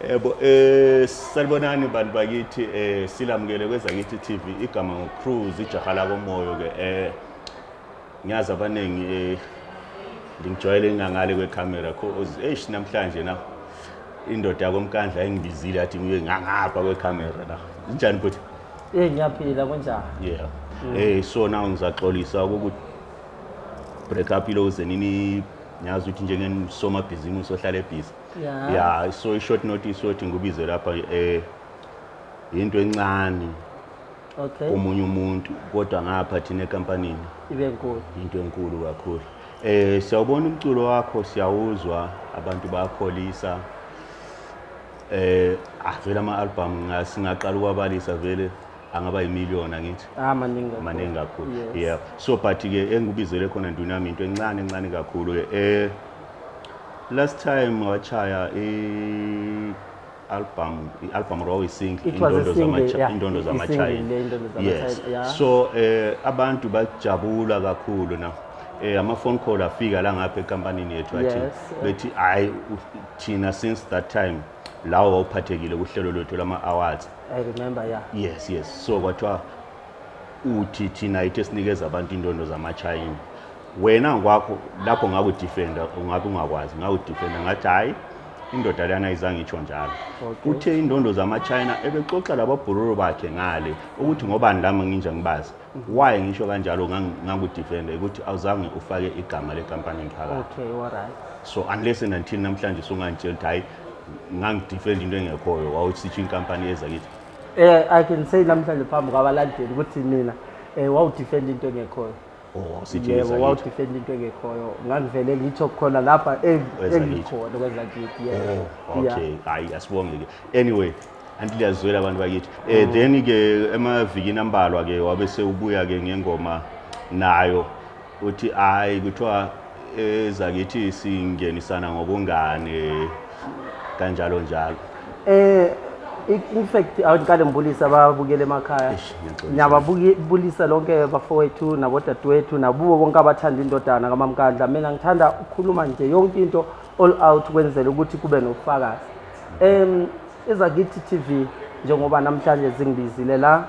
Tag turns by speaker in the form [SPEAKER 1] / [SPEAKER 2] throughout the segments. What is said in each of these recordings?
[SPEAKER 1] Yebo, salibonani bantu bakithi, silamukele kwezakithi TV. Igama nguCruz, ijaha lakomoyo ke. Ngiyazi abaningi ngingijwayele ngangale kwecamera, cause eish, namhlanje na indoda yakoMkandla engibizile yathi ngiye ngangapha kwecamera la. Injani, bhuti?
[SPEAKER 2] Ngiyaphila, kunjani?
[SPEAKER 1] Yeah. So now ngizaxolisa ukuthi break up iloze nini, ngiyazi ukuthi njengesomabhizimusi ohlala ebhizi. Yeah, so i-short notice yothi ngikubize lapha into encane komunye umuntu, kodwa ngapha thina ekampanini
[SPEAKER 2] ibe nkulu.
[SPEAKER 1] Into enkulu kakhulu. Siyawubona umculo wakho, siyawuzwa, abantu bayakholisa. Avela ama-album, singaqala ukwabalisa vele angaba yimiliyoni, angithi?
[SPEAKER 2] Ah, maningi kakhulu.
[SPEAKER 1] Maningi kakhulu.
[SPEAKER 2] Yes.
[SPEAKER 1] Yeah, so but ke engikubizele khona, nduna yami, into encane encane kakhulu ke. Last time wachaya i-album, i-album raw, i-single.
[SPEAKER 2] It was a single, yeah.
[SPEAKER 1] Indondo
[SPEAKER 2] I-single
[SPEAKER 1] zamachina.
[SPEAKER 2] Le, Indondo Zamachina, yeah.
[SPEAKER 1] So abantu bajabula kakhulu na ama phone call afika la ngapha ekampanini yethu athi bethi hayi, thina since that time lawo wawuphathekile kuhlelo lwethu lama awards.
[SPEAKER 2] I remember, yeah.
[SPEAKER 1] Yes, so kwathiwa uthi thina yithi esinikeza abantu indondo zamachina. Wena ngwakho lapho ngakudefenda, ungabe ungakwazi, ngakudefenda ngathi hayi, indoda leyana ayizange itsho njalo. Uthe indondo zamachina ebexoxa lababhululu bakhe ngale ukuthi ngobani lami nginje ngibazi why ngisho kanjalo. Ngangudefenda ukuthi awuzange ufake igama lenkampani phakathi.
[SPEAKER 2] Okay, all right.
[SPEAKER 1] So unless and until namhlanje sungangitshela ukuthi hayi, ngangidefend into engekhoyo, wawusitsho inkampani ezakithi.
[SPEAKER 2] I can say namhlanje phambi kwabalandeli ukuthi mina wawudefend into engekhoyo.
[SPEAKER 1] Oh, wawusithi
[SPEAKER 2] Yebo,
[SPEAKER 1] ezakithi.
[SPEAKER 2] Wawudefend into engekhoyo. Ngangivele ngitsho khona lapha
[SPEAKER 1] Kwezakithi.
[SPEAKER 2] engikhona kwezakithi, yebo.
[SPEAKER 1] Oh, okay. Hayi, asibonge ke. Anyway, anti liyazwela abantu bakithi. Then ke emavikini ambalwa ke wabe sewubuya ke ngengoma nayo, uthi hayi, kuthiwa ezakithi singenisana ngobungane, kanjalo njalo.
[SPEAKER 2] In fact awuqale ngibulisa ababukele emakhaya.
[SPEAKER 1] Eish, ngiyaxolisa.
[SPEAKER 2] Ngiyababulisa lonke bafowethu nabodadewethu nabubo bonke abathanda indodana kaMamkandla. Mina ngithanda ukukhuluma nje yonke into all out kwenzela ukuthi kube nobufakazi. Ezakithi TV njengoba namhlanje zingibizile la,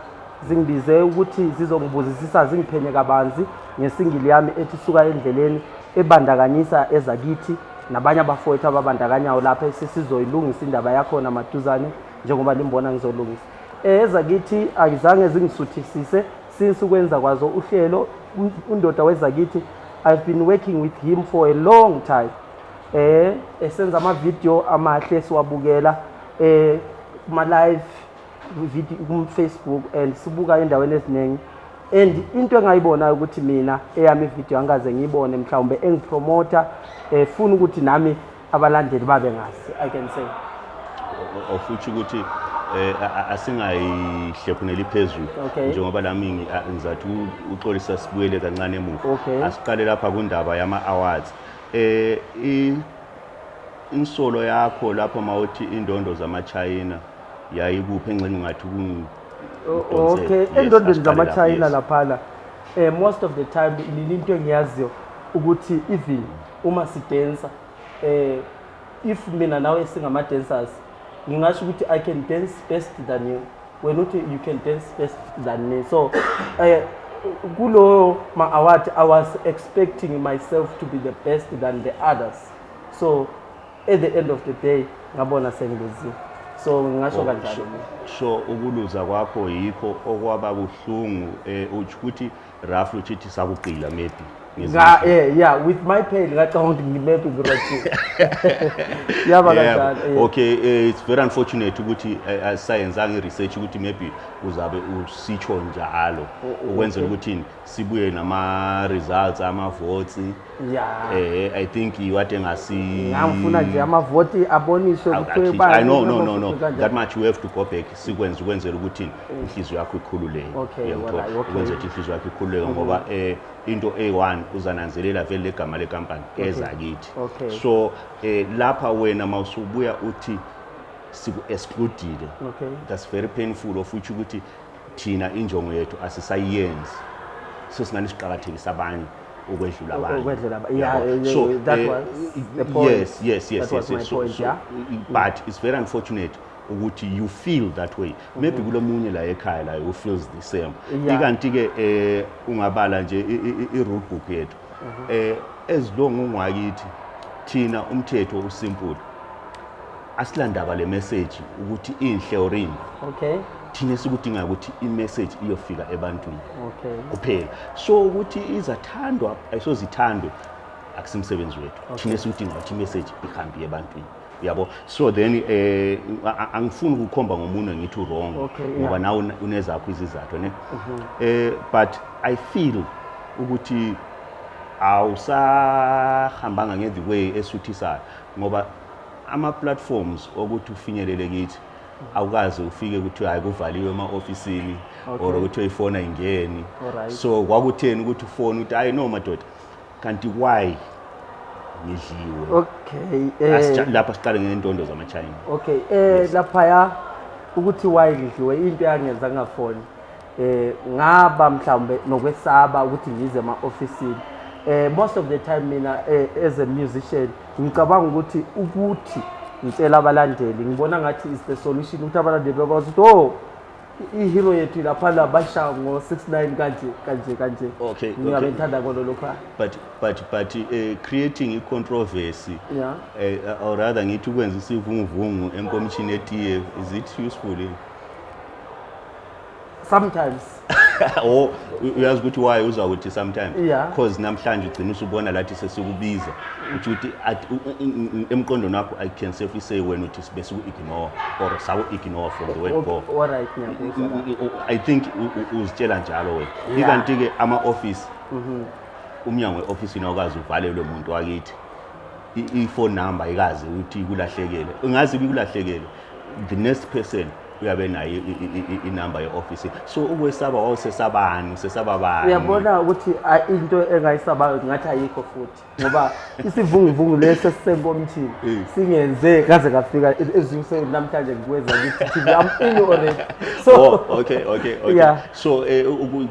[SPEAKER 2] zingibize ukuthi zizongibuzisisa, zingiphenye kabanzi ngesingle yami ethi Suka Endleleni, ebandakanyisa ezakithi nabanye abafowethu ababandakanyayo lapha esisizoyilungisa indaba yakhona maduzane njengoba limbona ngizolungisa. Ezakithi akizange zingisuthisise since ukwenza kwazo uhlelo. Undoda wezakithi, I've been working with him for a long time, esenza ama video amahle siwabukela kuma live video ku Facebook and sibuka endaweni eziningi, and into engayibonayo ukuthi mina eyami video angikaze ngiyibone mhlawumbe engipromota funa ukuthi nami abalandeli babe ngazi, I can say.
[SPEAKER 1] Ofuthi ukuthi asingayihlephuneli phezulu. Njengoba nami ngizathi uxolisa, sibuyele kancane emuva. Asiqale lapha kundaba yama awards. Insolo yakho lapho mawuthi indondo zamaChina yayikuphi engxenye ungathi
[SPEAKER 2] Okay, endondweni zamachina laphana, most of the time mina into engiyaziyo ukuthi even uma sidensa, if mina nawe singama dancers, ngingasho ukuthi I can dance best than you, wena uthi you can dance best than me. So kulo ma award I was expecting myself to be the best than the others, so at the end of the day ngabona sengiluzile, so ngingasho
[SPEAKER 1] Oh,
[SPEAKER 2] kanjalo mina.
[SPEAKER 1] So ukuluza kwakho yikho okwaba buhlungu, utsho ukuthi roughly uthi sakuqila maybe ngezinye
[SPEAKER 2] Nga
[SPEAKER 1] izikhathi.
[SPEAKER 2] Yeah, with my pain ngacabanga ukuthi ngimephi ngirothiwe, yaba kanjalo.
[SPEAKER 1] Okay, it's very unfortunate ukuthi asayenzanga i-research ukuthi maybe uzabe usitsho njalo ukwenzela ukuthi sibuye nama-results ama-votes. I think iwade ngasi
[SPEAKER 2] Ngangifuna nje amavoti aboniswe ukuthi
[SPEAKER 1] I no no no no
[SPEAKER 2] kanjani.
[SPEAKER 1] That much we have to go back sikwenze ukwenzela ukuthi inhliziyo yakho ikhululeke. Uyangithola? Ukwenzela ukuthi inhliziyo yakho ikhululeke, ngoba into A1 uzananzelela vele legama lekampani ezakithi. So lapha wena mawusubuya uthi siku excludile, that's very painful, of which ukuthi thina injongo yethu asisayenzi, so singani siqakathekisa abanye. ukwedlula abanye.
[SPEAKER 2] Ukwedlula yeah,
[SPEAKER 1] Yabo. So
[SPEAKER 2] that was the point.
[SPEAKER 1] Yes.
[SPEAKER 2] That was my
[SPEAKER 1] yes. So,
[SPEAKER 2] point,
[SPEAKER 1] so,
[SPEAKER 2] yeah.
[SPEAKER 1] But it's very unfortunate ukuthi you feel that way. Maybe kulomunye la ekhaya la who feels the same. Ikanti ke ungabala nje i-rule book yethu, as long ungwakithi, thina umthetho usimple, asilandaba le message ukuthi inhle or imbi. Thina esikudingayo ukuthi i-message iyofika ebantwini kuphela. So ukuthi izathandwa, ayisozithandwe, akusimsebenzi wethu. Thina esikudinga ukuthi i-message ihambe ebantwini, yabo. So then angifuni ukukhomba ngomunwe ngithi wrong, ngoba nawe unezakho izizathu, ne. But I feel ukuthi awusahambanga nge the way esuthisayo, ngoba ama-platforms okuthi ufinyelele kithi, awukaze ufike ukuthi hayi, kuvaliwe ema-ofisini or ukuthi ifoni ayingeni. So kwakutheni ukuthi ufone ukuthi hayi, no madoda, kanti why ngidliwe?
[SPEAKER 2] Okay.
[SPEAKER 1] Lapha siqale ngendondo zamaChina.
[SPEAKER 2] Okay, laphaya ukuthi why ngidliwe, into yangenza ngafoni, ngaba mhlawumbe nokwesaba ukuthi ngize ema-ofisini. Most of the time mina, as a musician, ngicabanga ukuthi ngitshela abalandeli, ngibona ngathi is the solution ukuthi abalandeli bakwazi ukuthi, oh, i-hero yethu laphana bashaya ngo-69 kanje kanje kanje. Ngingabe ngithanda kona lokho.
[SPEAKER 1] But creating i-controversy, or rather ngithi ukwenza isivunguvungu enkomishini etiye, is it useful, eh?
[SPEAKER 2] Sometimes.
[SPEAKER 1] Oh, uyazi ukuthi why uza ukuthi sometimes?
[SPEAKER 2] Yeah.
[SPEAKER 1] Because namhlanje ugcina usubona lathi sesikubiza, uthi ukuthi emqondweni wakho, I can safely say wena uthi sibe siku-ignore or saku-ignore from the word go.
[SPEAKER 2] All right, ngiyakuzwa la.
[SPEAKER 1] I think uzitshela njalo wena. Ikanti-ke ama-office, umnyango we-ofisini awukazi uvalelwe muntu wakithi. I-phone number ikaze ukuthi ikulahlekele, ingaze ikulahlekele, the next person uyabe nayo inumber ye-office. So ukwesaba wawusesabani, usesaba bani?
[SPEAKER 2] Uyabona ukuthi into engayisabayo ngathi ayikho futhi, ngoba isivunguvungu lesi esisenkomthini singenze kaze kafika ezuse namhlanje ngikwenza ngithi TV, I'm in already, so
[SPEAKER 1] Oh, okay. So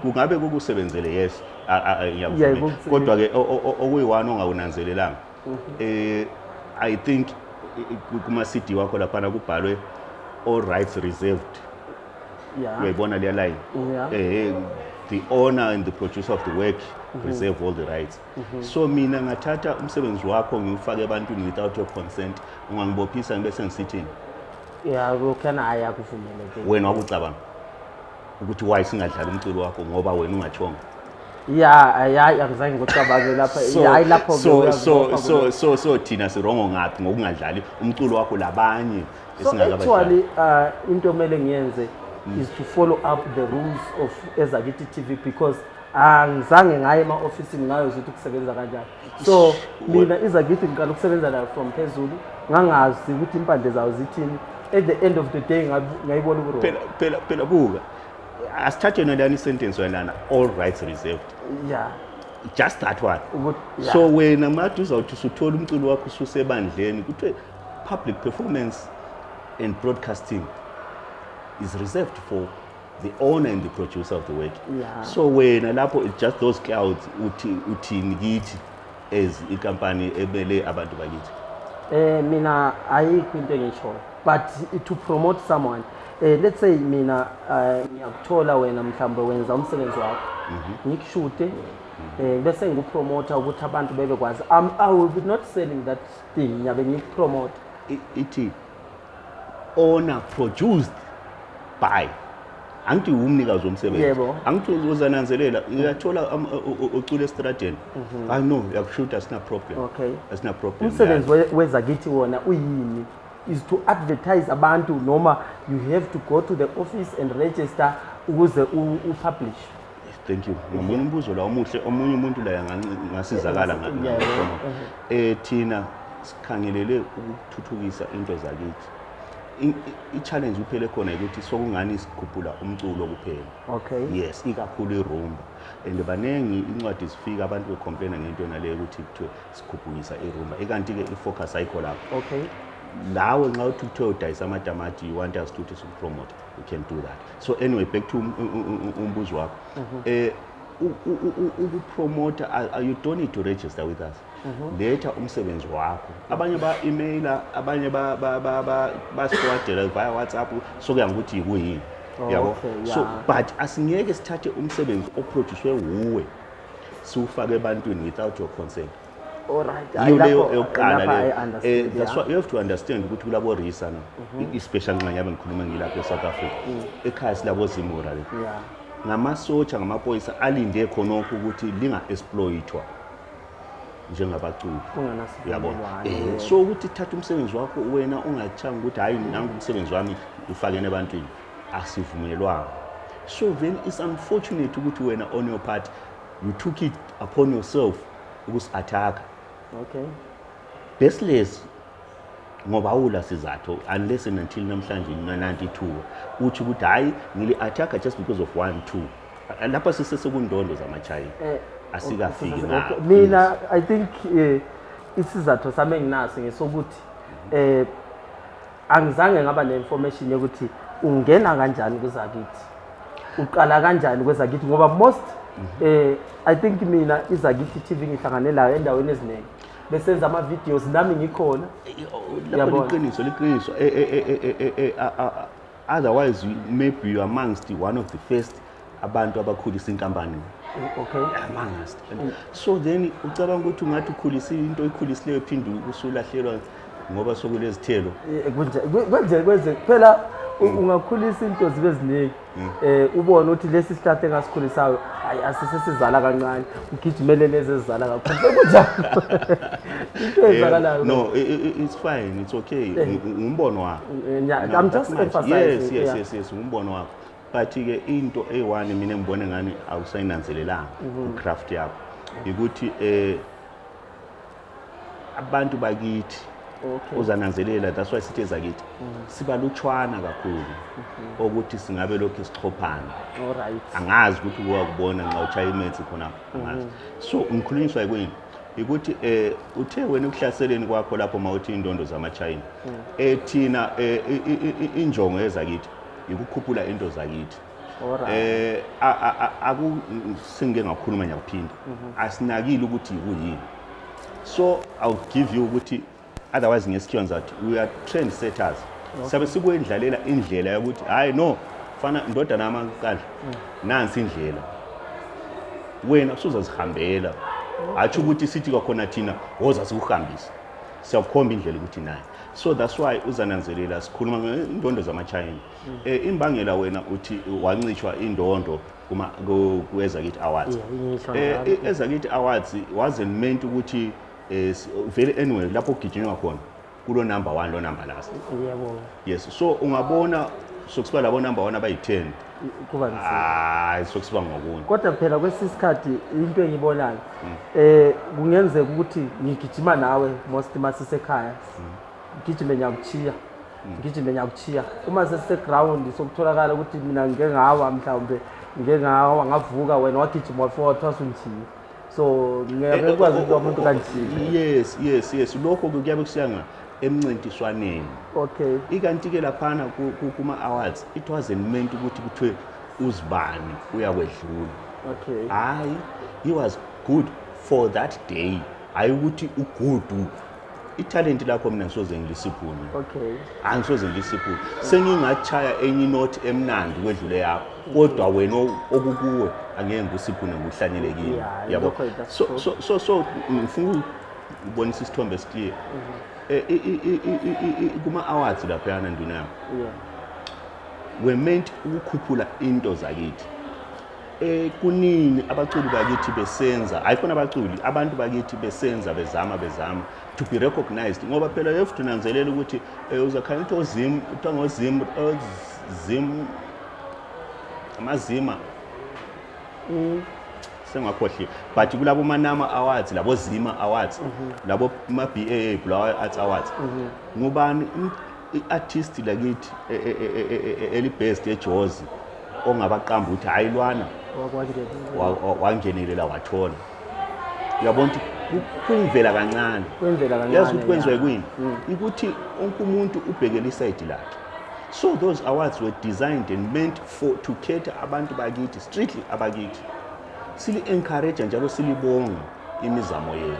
[SPEAKER 1] kungabe kukusebenzele, yes.
[SPEAKER 2] Yeah,
[SPEAKER 1] Ngiyakuvumela. Kodwa ke okuyi-one ongawunanzelelanga, I think kuma CD wakho laphana kubhalwe "all rights reserved". Uyayibona leya line?
[SPEAKER 2] Yeah.
[SPEAKER 1] The owner and the producer of the work reserve all the rights. So mina ngathatha umsebenzi wakho ngiwufake ebantwini without your consent, ungangibophisa ngibe sengisithini?
[SPEAKER 2] Yeah, lokhuyana hayi, akuvumelekile.
[SPEAKER 1] Wena wakucabanga ukuthi why singadlali umculo wakho ngoba wena ungachonga?
[SPEAKER 2] Ya, hayi, angizange ngikucabange lapha. Hayi, lapho
[SPEAKER 1] So so so so so thina si-wrong ngaphi ngokungadlali umculo wakho labanye
[SPEAKER 2] So
[SPEAKER 1] esingakabadlali?
[SPEAKER 2] actually, into omele ngiyenze is to follow up the rules of Ezakithi TV, because angizange ngaye ema-ofisini ngayoza ukuthi kusebenza kanjani. So mina Izakithi ngiqala ukusebenza nayo from phezulu, ngangazi ukuthi impande zawo zithini. At the end of the day ngayibona uku-wrong.
[SPEAKER 1] Phela buka, asithathe yona lana isentence yona, "all rights reserved". Just that one.
[SPEAKER 2] Yeah.
[SPEAKER 1] So wena manje uzawuthi usuthola umculo wakho ususebandleni, kuthiwe public performance and broadcasting is reserved for the owner and the producer of the work. So wena lapho, it's just those clouds. Uthi uthini kithi as inkampani ebele abantu bakithi?
[SPEAKER 2] Mina ayikho into engishoyo, but to promote someone, let's say mina, ngiyakuthola wena, mhlawumbe wenza umsebenzi wakho, ngikushute, bese ngikupromota ukuthi abantu bebekwazi. I will be not selling that thing, ngiyabe ngikupromote.
[SPEAKER 1] Ithi owner produced by, angithi umnikazi womsebenzi?
[SPEAKER 2] Yebo.
[SPEAKER 1] Angithi uzananzelela, uyathola ucula estradeni, I know uyakushuta, asina problem. Asina problem.
[SPEAKER 2] Umsebenzi wezakithi wona uyini? Is to advertise abantu, noma you have to go to the office and register ukuze upublish?
[SPEAKER 1] Thank you ngomunye umbuzo la omuhle. Omunye umuntu la angasizakala ngakhona. Thina sikhangelele ukuthuthukisa into zakithi. I-challenge kuphele khona ukuthi sokungani sikhuphula umculo kuphela. Yes, ikakhulu irumba, and baningi incwadi zifika abantu becomplaina ngento naleyo ukuthi kuthiwe sikhuphukisa irumba, ikanti-ke i-focus ayikho lapho. Lawe nxa uthi kuthiwe udayisa amatamati, you want us to ukuthi sikupromote, we can do that. So anyway, back to umbuzo wakho. Ukupromota, you don't need to register with us. Letha umsebenzi wakho. Abanye ba-emaila, abanye basiforwardela via WhatsApp, sokuya ngokuthi yikuyini. Yabo?
[SPEAKER 2] Okay,
[SPEAKER 1] So
[SPEAKER 2] yeah.
[SPEAKER 1] but asingeke sithathe umsebenzi oproducwe wuwe siwufake ebantwini without your consent.
[SPEAKER 2] Alright.
[SPEAKER 1] Yiyo leyo eyokuqala
[SPEAKER 2] Lapha
[SPEAKER 1] leyo.
[SPEAKER 2] I understand.
[SPEAKER 1] That's why you have to understand ukuthi kulabo RISA no, especially nxa ngiyabe ngikhuluma ngilapha e-South Africa, ekhaya silabo ZIMURA le, ngamasotsha, ngamaphoyisa alinde khonokho ukuthi linga-exploitwa njengabaculi, yabona.
[SPEAKER 2] Kungenasivumelwano.
[SPEAKER 1] So ukuthi thatha umsebenzi wakho wena ungatshanga ukuthi hayi, nangu umsebenzi wami, ufakene ebantwini, asivumelwanga. So then it's unfortunate ukuthi wena on your part you took it upon yourself ukusi-attack baseless, ngoba awula sizathu, unless and until namhlanje na-92 uthi ukuthi hhayi, ngili-attack just because of one two. Lapha sisesekundondo zamachina, asikafiki ngapho.
[SPEAKER 2] Mina I think isizathu sami enginaso ngesokuthi angizange ngaba ne-information yokuthi ungena kanjani kwezakithi, uqala kanjani kwezakithi, ngoba most I think mina iZakithi TV ngihlangane layo endaweni eziningi besenza ama-videos, nami ngikhona.
[SPEAKER 1] Lapho
[SPEAKER 2] Yabona.
[SPEAKER 1] Liqiniso, liqiniso. Otherwise maybe you are amongst one of the first abantu abakhulisa inkampani, amongst. So then ucabanga ukuthi ungathi ukhulisa into oyikhulisileyo, phinde usulahlelwa ngoba sokulezithelo.
[SPEAKER 2] Kwenze kwenze phela ungakhulisa into zibe ziningi, ubone ukuthi lesi sihlahla engasikhulisayo, hayi, asisesizala kancane, ugijimele lezi ezizala kakhulu. Sekunjalo into eyenzakalayo.
[SPEAKER 1] No, it's fine, it's okay. Ngumbono wakho.
[SPEAKER 2] Yeah,
[SPEAKER 1] No,
[SPEAKER 2] I'm
[SPEAKER 1] that's
[SPEAKER 2] just
[SPEAKER 1] much.
[SPEAKER 2] emphasizing.
[SPEAKER 1] Yes, yes, ngumbono wakho, but ke into eyi-one mina engibone ngani awusayinanzelelanga ku-craft yakho ukuthi abantu bakithi, uzananzelela, that's why sithi ezakithi sibalutshwana kakhulu ukuthi singabe lokhu sixhophana.
[SPEAKER 2] All right.
[SPEAKER 1] Angazi ukuthi uwakubona nxa utshaya imetsi khonapho, angazi. So ngikhulunyiswa yikuyini? Ukuthi uthe wena ekuhlaseleni kwakho lapho mawuthi indondo zamachina, thina injongo yezakithi ikukhuphula into zakithi.
[SPEAKER 2] All right.
[SPEAKER 1] Aku sengike ngakhuluma, ngiyakuphinda, asinakile ukuthi kuyini. So I'll give you ukuthi otherwise ngesikhiwa ngizathi we are trend setters. Sabe sikwendlalela indlela yokuthi hayi, no, fana ndodana yamankandla, nansi indlela, wena usuzazihambela. Atsho ukuthi sithi kwakhona thina woza sikuhambise, siyakukhomba indlela ukuthi nayo. So that's why uzananzelela sikhuluma ngendondo zamachina. Imbangela wena uthi wancishwa indondo kuma kwezakithi awards.
[SPEAKER 2] Yeah, ngisho njalo.
[SPEAKER 1] Ezakithi awards wasn't meant ukuthi vele anyway lapho kugijinywa khona kulo number 1 lo number last. Yes, so ungabona sokusiba labo number 1 abayi-10.
[SPEAKER 2] Kuba nzima.
[SPEAKER 1] Hayi, sokusiba ngokunye.
[SPEAKER 2] Kodwa phela kwesinye isikhathi into engiyibonayo, kungenzeka ukuthi ngigijima nawe most masisekhaya, ngigijime ngiyakuchiya, ngigijime ngiyakuchiya, uma sesiseground sokutholakala ukuthi mina ngike ngawa, mhlawumbe ngike ngawa ngavuka, wena wagijima wafika wathiwa sungichiya, so ngeke ukwazi ukuthi umuntu kanje.
[SPEAKER 1] Yes, lokho kuyabe kusiyanga emncintiswaneni. Ikanti-ke laphana kuma-awards it wasn't meant ukuthi kuthiwe uzibani uyakwedlula. Hayi, he was good for that day, hayi ukuthi ugood. Ithalenti lakho mina ngisoze ngilisiphune. Angisoze ngilisiphune, sengingachaya enye inothi emnandi kwedlule yakho, kodwa wena okukuwe angeke ngikusiphune ngokuhlanyele kimi.
[SPEAKER 2] Yeah,
[SPEAKER 1] Yabo?
[SPEAKER 2] lokho that's
[SPEAKER 1] So
[SPEAKER 2] true.
[SPEAKER 1] so ngifuna ukubonisa isithombe esiclear. Kuma awards laphayana, nduna yami, we meant ukukhuphula into zakithi. Kunini abaculi bakithi besenza, hayi khona abaculi, abantu bakithi besenza, bezama bezama to be recognized, ngoba phela you have to nanzelela ukuthi uzakhanya ukuthi ozim kuthiwa ngozim ozim amazima, sengakhohliwe, but kulabo manama awards, labo zima awards, labo ma BAA, Bulawayo Arts Awards, ngubani i-artist lakithi eli-best eJozi ongabaqamba ukuthi hayi lwana wangenelela wathola? Uyabona ukuthi kuyimvela kancane.
[SPEAKER 2] Kwenzela kancane.
[SPEAKER 1] Yazi ukuthi kwenziwa yikuyini? Ukuthi wonke umuntu ubhekele isayidi lakhe. So those awards were designed and meant for to cater abantu bakithi, strictly abakithi. Sili-encourage njalo silibonga imizamo yenu,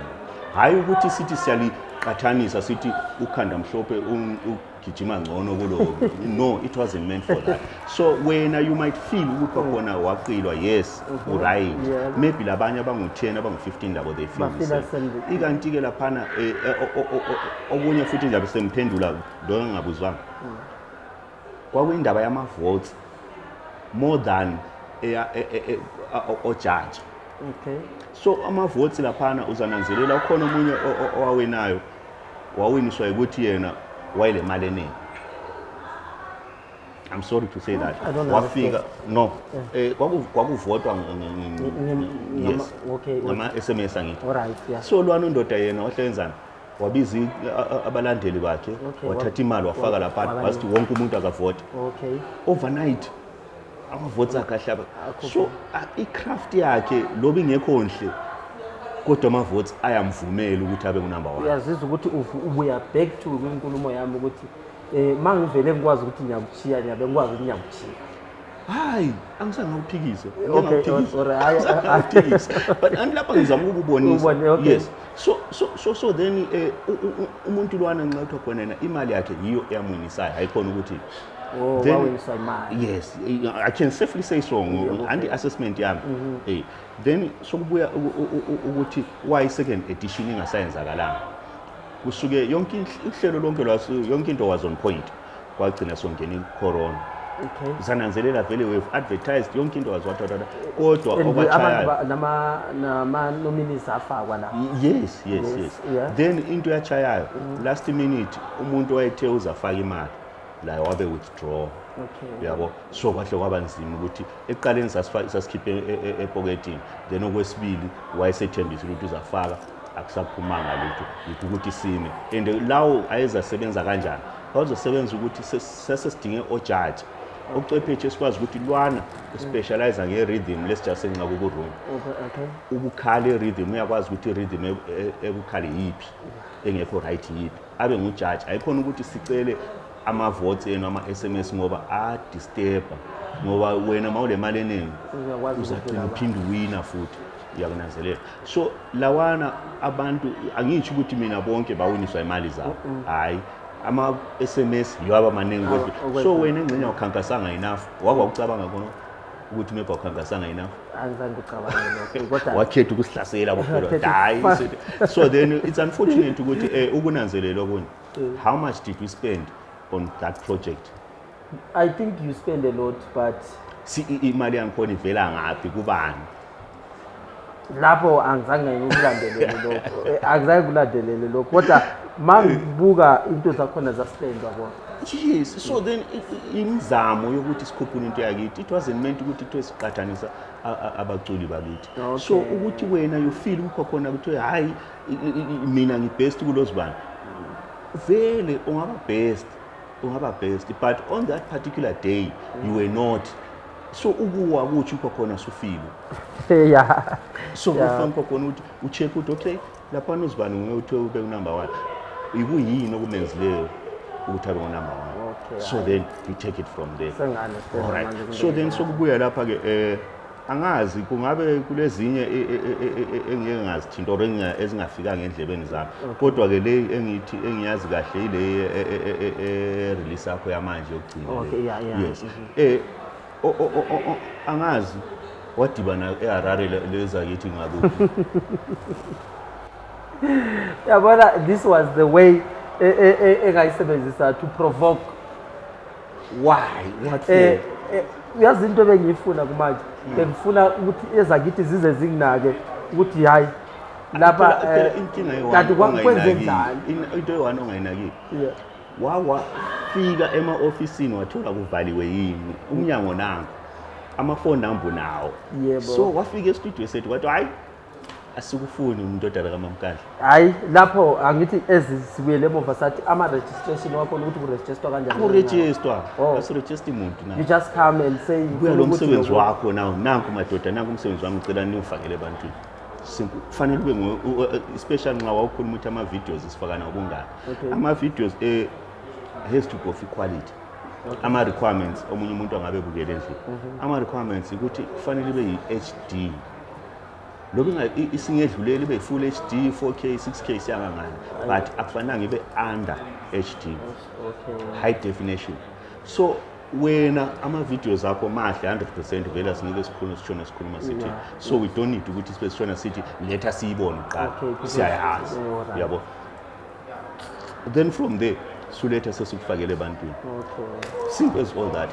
[SPEAKER 1] hhayi ukuthi sithi siyaliqathanisa sithi ukhanda mhlophe ugijima ngcono kulo. No, it wasn't meant for that. So wena you might feel ukuthi kwakhona waqilwa, yes, uright. Maybe labanye abangu-10, abangu-15 labo, they feel the
[SPEAKER 2] Bafeel
[SPEAKER 1] same.
[SPEAKER 2] Same way.
[SPEAKER 1] Ikanti-ke laphana okunye futhi njabe semphendula lo engingabuzwanga, kwakuyindaba yama-votes more than ojaji. So ama-votes laphana uzananzelela ukhona omunye owawenayo, wawiniswa ukuthi yena wayele mali eningi. I'm sorry to say that.
[SPEAKER 2] I don't
[SPEAKER 1] Wafika, no, kwakuvotwa yes, ngama-SMS angithi.
[SPEAKER 2] All right, yeah.
[SPEAKER 1] So lwana undoda yena wahlenzani, wabiza abalandeli bakhe, wathatha imali wafaka laphana, wasithi wonke umuntu akavote. Overnight amavotes akhe ahlaba. So i-craft yakhe loba ingekho nhle, kodwa ama-votes ayamvumela ukuthi abe ngunumber one.
[SPEAKER 2] Uyazizwa ukuthi ubuya back to kwinkulumo yami ukuthi uma ngivele ngikwazi ukuthi ngiyakuchiya, ngiyabe ngikwazi ukuthi ngiyakuchiya.
[SPEAKER 1] Hayi, angisangawuphikise.
[SPEAKER 2] Okay, all right. Hayi,
[SPEAKER 1] Angawuphikise, but anti lapha ngizama ukukubonisa.
[SPEAKER 2] Ubone, okay.
[SPEAKER 1] Yes, so then umuntu lwana nxa kuthiwa khona yena imali yakhe yiyo eyamwinisayo, hayikhona ukuthi
[SPEAKER 2] Oh, wawiniswa imali.
[SPEAKER 1] Yes, I can safely say so anti assessment yami. Then sokubuya ukuthi why second edition ingasayenzakalanga. Kusuke yonke uhlelo lonke lwasu, yonke into was on point, kwagcina songena i-corona. Sananzelela vele we've advertised, yonke into was what what what, kodwa
[SPEAKER 2] And abantu
[SPEAKER 1] okwachayayo
[SPEAKER 2] nama-nominees afakwa la.
[SPEAKER 1] Yes.
[SPEAKER 2] Yes, yeah.
[SPEAKER 1] Then into yachayayo last minute, umuntu wayethe uzafaka imali la wabe withdraw. Yabo, so kwahle kwaba nzima ukuthi ekuqaleni sasikhiphe epoketini, then okwesibili wayesethembisile ukuthi uzafaka, akusaphumanga lutho. Yikho ukuthi sime and lawo ayezasebenza kanjani, bazosebenza ukuthi sasesidinge ojaji ocwephetshe esikwazi ukuthi lwana uspecialize nge-rhythm, let's just say nxa kukurumba, ubukhali e-rhythm, uyakwazi ukuthi i-rhythm ebukhali yiphi, engekho right yiphi, abe ngujaji. Ayikhona ukuthi sicele ama-votes enu, ama-SMS, ngoba adisturba, ngoba wena ma ule mali eningi
[SPEAKER 2] Uyakwazi
[SPEAKER 1] uzagcina
[SPEAKER 2] ukudlula.
[SPEAKER 1] Uphinde uwina futhi, uyakunanzelela. So lawana abantu, angitsho ukuthi mina bonke bawiniswa imali zabo, hhayi, ama-SMS yiwo aba maningi kodwa.
[SPEAKER 2] Okwedlula.
[SPEAKER 1] So wena engxenye awukhankasanga enough, wake wawucabanga khona ukuthi maybe awukhankasanga enough?
[SPEAKER 2] Angizange kucabange lokho, kodwa
[SPEAKER 1] Wakhetha ukusihlasela bophela.
[SPEAKER 2] Wakhetha
[SPEAKER 1] Hayi, so then it's unfortunate ukuthi ukunanzelela okunye, how much did we spend on that project?
[SPEAKER 2] I think you spend a lot, but
[SPEAKER 1] Si imali yangikhona ivela ngaphi, kubani?
[SPEAKER 2] Lapho angizange ngikulandelele lokho. Angizange kulandelele lokho, kodwa ma ngibuka into zakhona zaspendwa kona.
[SPEAKER 1] Yes, so then imizamo yokuthi sikhuphule into yakithi, it wasn't meant ukuthi kuthiwe siqathanisa abaculi bakithi. So ukuthi wena you feel ukho khona kuthiwe hayi, mina ngibest kulozibani, vele ungaba best, ungaba best, but on that particular day you were not. So ukuwa kutsho ukho khona sufile. So kufanele khona ukuthi ucheck ukuthi okay, laphana uzibani nguye uthiwe ube unumber one, ikuyini okumenzileyo ukuthi abe ngunumber one? So then you take it from there.
[SPEAKER 2] Sengi-understand
[SPEAKER 1] Alright.
[SPEAKER 2] manje.
[SPEAKER 1] So then sokubuya lapha ke, angazi kungabe kulezinye engike ngazithinta or ezingafikanga endlebeni zami, kodwa ke le engithi engiyazi kahle ile release yakho yamanje yokugcina le.
[SPEAKER 2] Okay, yeah.
[SPEAKER 1] Yes, angazi wadibana eHarare lezakithi ngakuphi.
[SPEAKER 2] Yabona, this was the way engayisebenzisa to provoke.
[SPEAKER 1] Why, what for?
[SPEAKER 2] Uyazi into ebengiyifuna kumanje, bengifuna ukuthi ezakithi zize zinginake ukuthi hayi lapha.
[SPEAKER 1] Phela inkinga eyi-one
[SPEAKER 2] Kanti kwenze
[SPEAKER 1] ongayinakile.
[SPEAKER 2] njani?
[SPEAKER 1] Into eyi-one ongayinakile, wawafika ema-ofisini wathola kuvaliwe yini umnyango, nanko amafoni number nawo. So wafika estudio sethu kwathi hayi, asikufuni umntodana kaMamkandla.
[SPEAKER 2] Hayi, lapho angithi ezisibuyele emuva sathi ama-registration wakhona ukuthi kurejistwa kanjani.
[SPEAKER 1] Akurejistwa.
[SPEAKER 2] Oh.
[SPEAKER 1] Asirejista muntu na.
[SPEAKER 2] You just come and say
[SPEAKER 1] Buya
[SPEAKER 2] ngifuna
[SPEAKER 1] lo
[SPEAKER 2] ukuthi
[SPEAKER 1] msebenzi wakho nawo, nanku madoda, nanku umsebenzi wami, ngicela niwufakele ebantwini. Simple. Kufanele ube especially nxa wawukhuluma ukuthi ama-videos sifaka nawo kungani. Ama-videos has to go for quality, ama-requirements omunye umuntu angabe ebukele endlini, ama-requirements ukuthi kufanele ibe yi-HD. Lokhu isingedluleli ibe full HD, 4K, 6K, siyangangani, but akufanelanga ibe under HD. High definition. So wena ama-videos akho mahle 100%, vele asinike sikhuluma, sishona sikhuluma sithi. So we don't need ukuthi sibe sishona sithi letha siyibone kuqala. Siyayazi. Yabo, then from there suletha sesikufakele ebantwini. Simple as all that.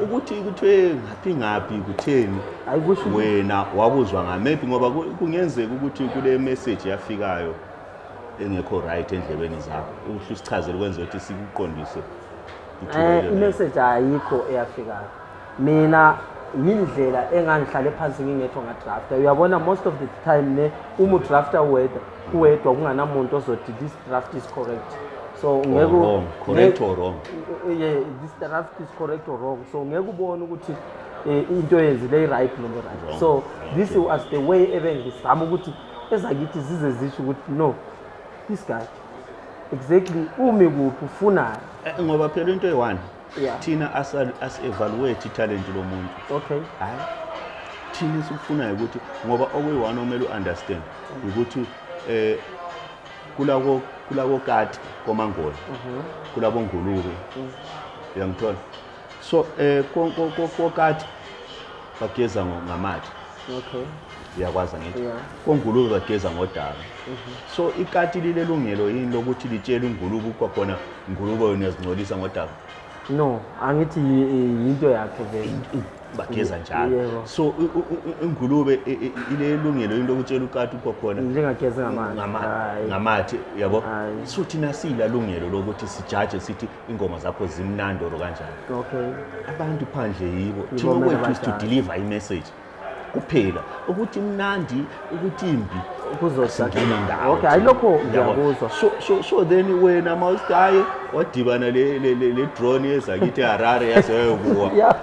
[SPEAKER 1] Ukuthi kuthiwe ngaphi ngaphi, kutheni?
[SPEAKER 2] Ayikusho
[SPEAKER 1] Wena wakuzwa ngamephi? Ngoba kungenzeka ukuthi kule message yafikayo engekho right endlebeni zakho, uhle usichazele ukwenza ukuthi sikuqondise ithuba lelo.
[SPEAKER 2] I-message ayikho eyafikayo. Mina yindlela engangihlale phansi ngingedwa ngadrafta. Uyabona, most of the time ne, uma udrafta uwedwa, uwedwa, kunganamuntu ozothi this draft is correct, so
[SPEAKER 1] Or
[SPEAKER 2] ngeke
[SPEAKER 1] wrong, correct or wrong.
[SPEAKER 2] Yeah, this draft is correct or wrong, so ngeke ubone ukuthi into eyenzile i-right noma right.
[SPEAKER 1] Wrong.
[SPEAKER 2] So this was the way ebengizama ukuthi ezakithi zize zisho ukuthi no, this guy exactly umi kuphi, ufunani.
[SPEAKER 1] Ngoba phela into eyi-one, thina asi-evaluate italent lomuntu. Hayi, thina esikufunayo ukuthi, ngoba okuyi-one omele u-understand ukuthi kulako kati komangolo, kulabo ngulube, uyangithola? So kokati bageza ngamathe. Uyakwazi, angithi?
[SPEAKER 2] Yeah.
[SPEAKER 1] Kongulube bageza ngodaka. So ikati lilelungelo yini lokuthi litshele ingulube kwakhona, ingulube yona uyazingcolisa ngodaka?
[SPEAKER 2] No, angithi yinto yakhe vele.
[SPEAKER 1] Bageza njalo.
[SPEAKER 2] Yebo.
[SPEAKER 1] So ingulube ilelungelo yini lokutshela ukati kwakhona
[SPEAKER 2] Njengageze ngamanzi? Hhayi.
[SPEAKER 1] Ngamathe, yabo.
[SPEAKER 2] Hhayi.
[SPEAKER 1] So thina siyilalungelo lokuthi sijaje sithi ingoma zakho zimnandi or kanjani. Abantu phandle yibo. Thina
[SPEAKER 2] kumele
[SPEAKER 1] okwethu is to
[SPEAKER 2] bajaje.
[SPEAKER 1] Deliver i-message kuphela, ukuthi imnandi, ukuthi imbi,
[SPEAKER 2] Kuzosingena
[SPEAKER 1] ndawo.
[SPEAKER 2] Okay, hayi, lokho
[SPEAKER 1] Yabo.
[SPEAKER 2] ngiyakuzwa.
[SPEAKER 1] So then wena mawusithi hayi, wadibana le drone yezakithi eHarare yaseyokuwa,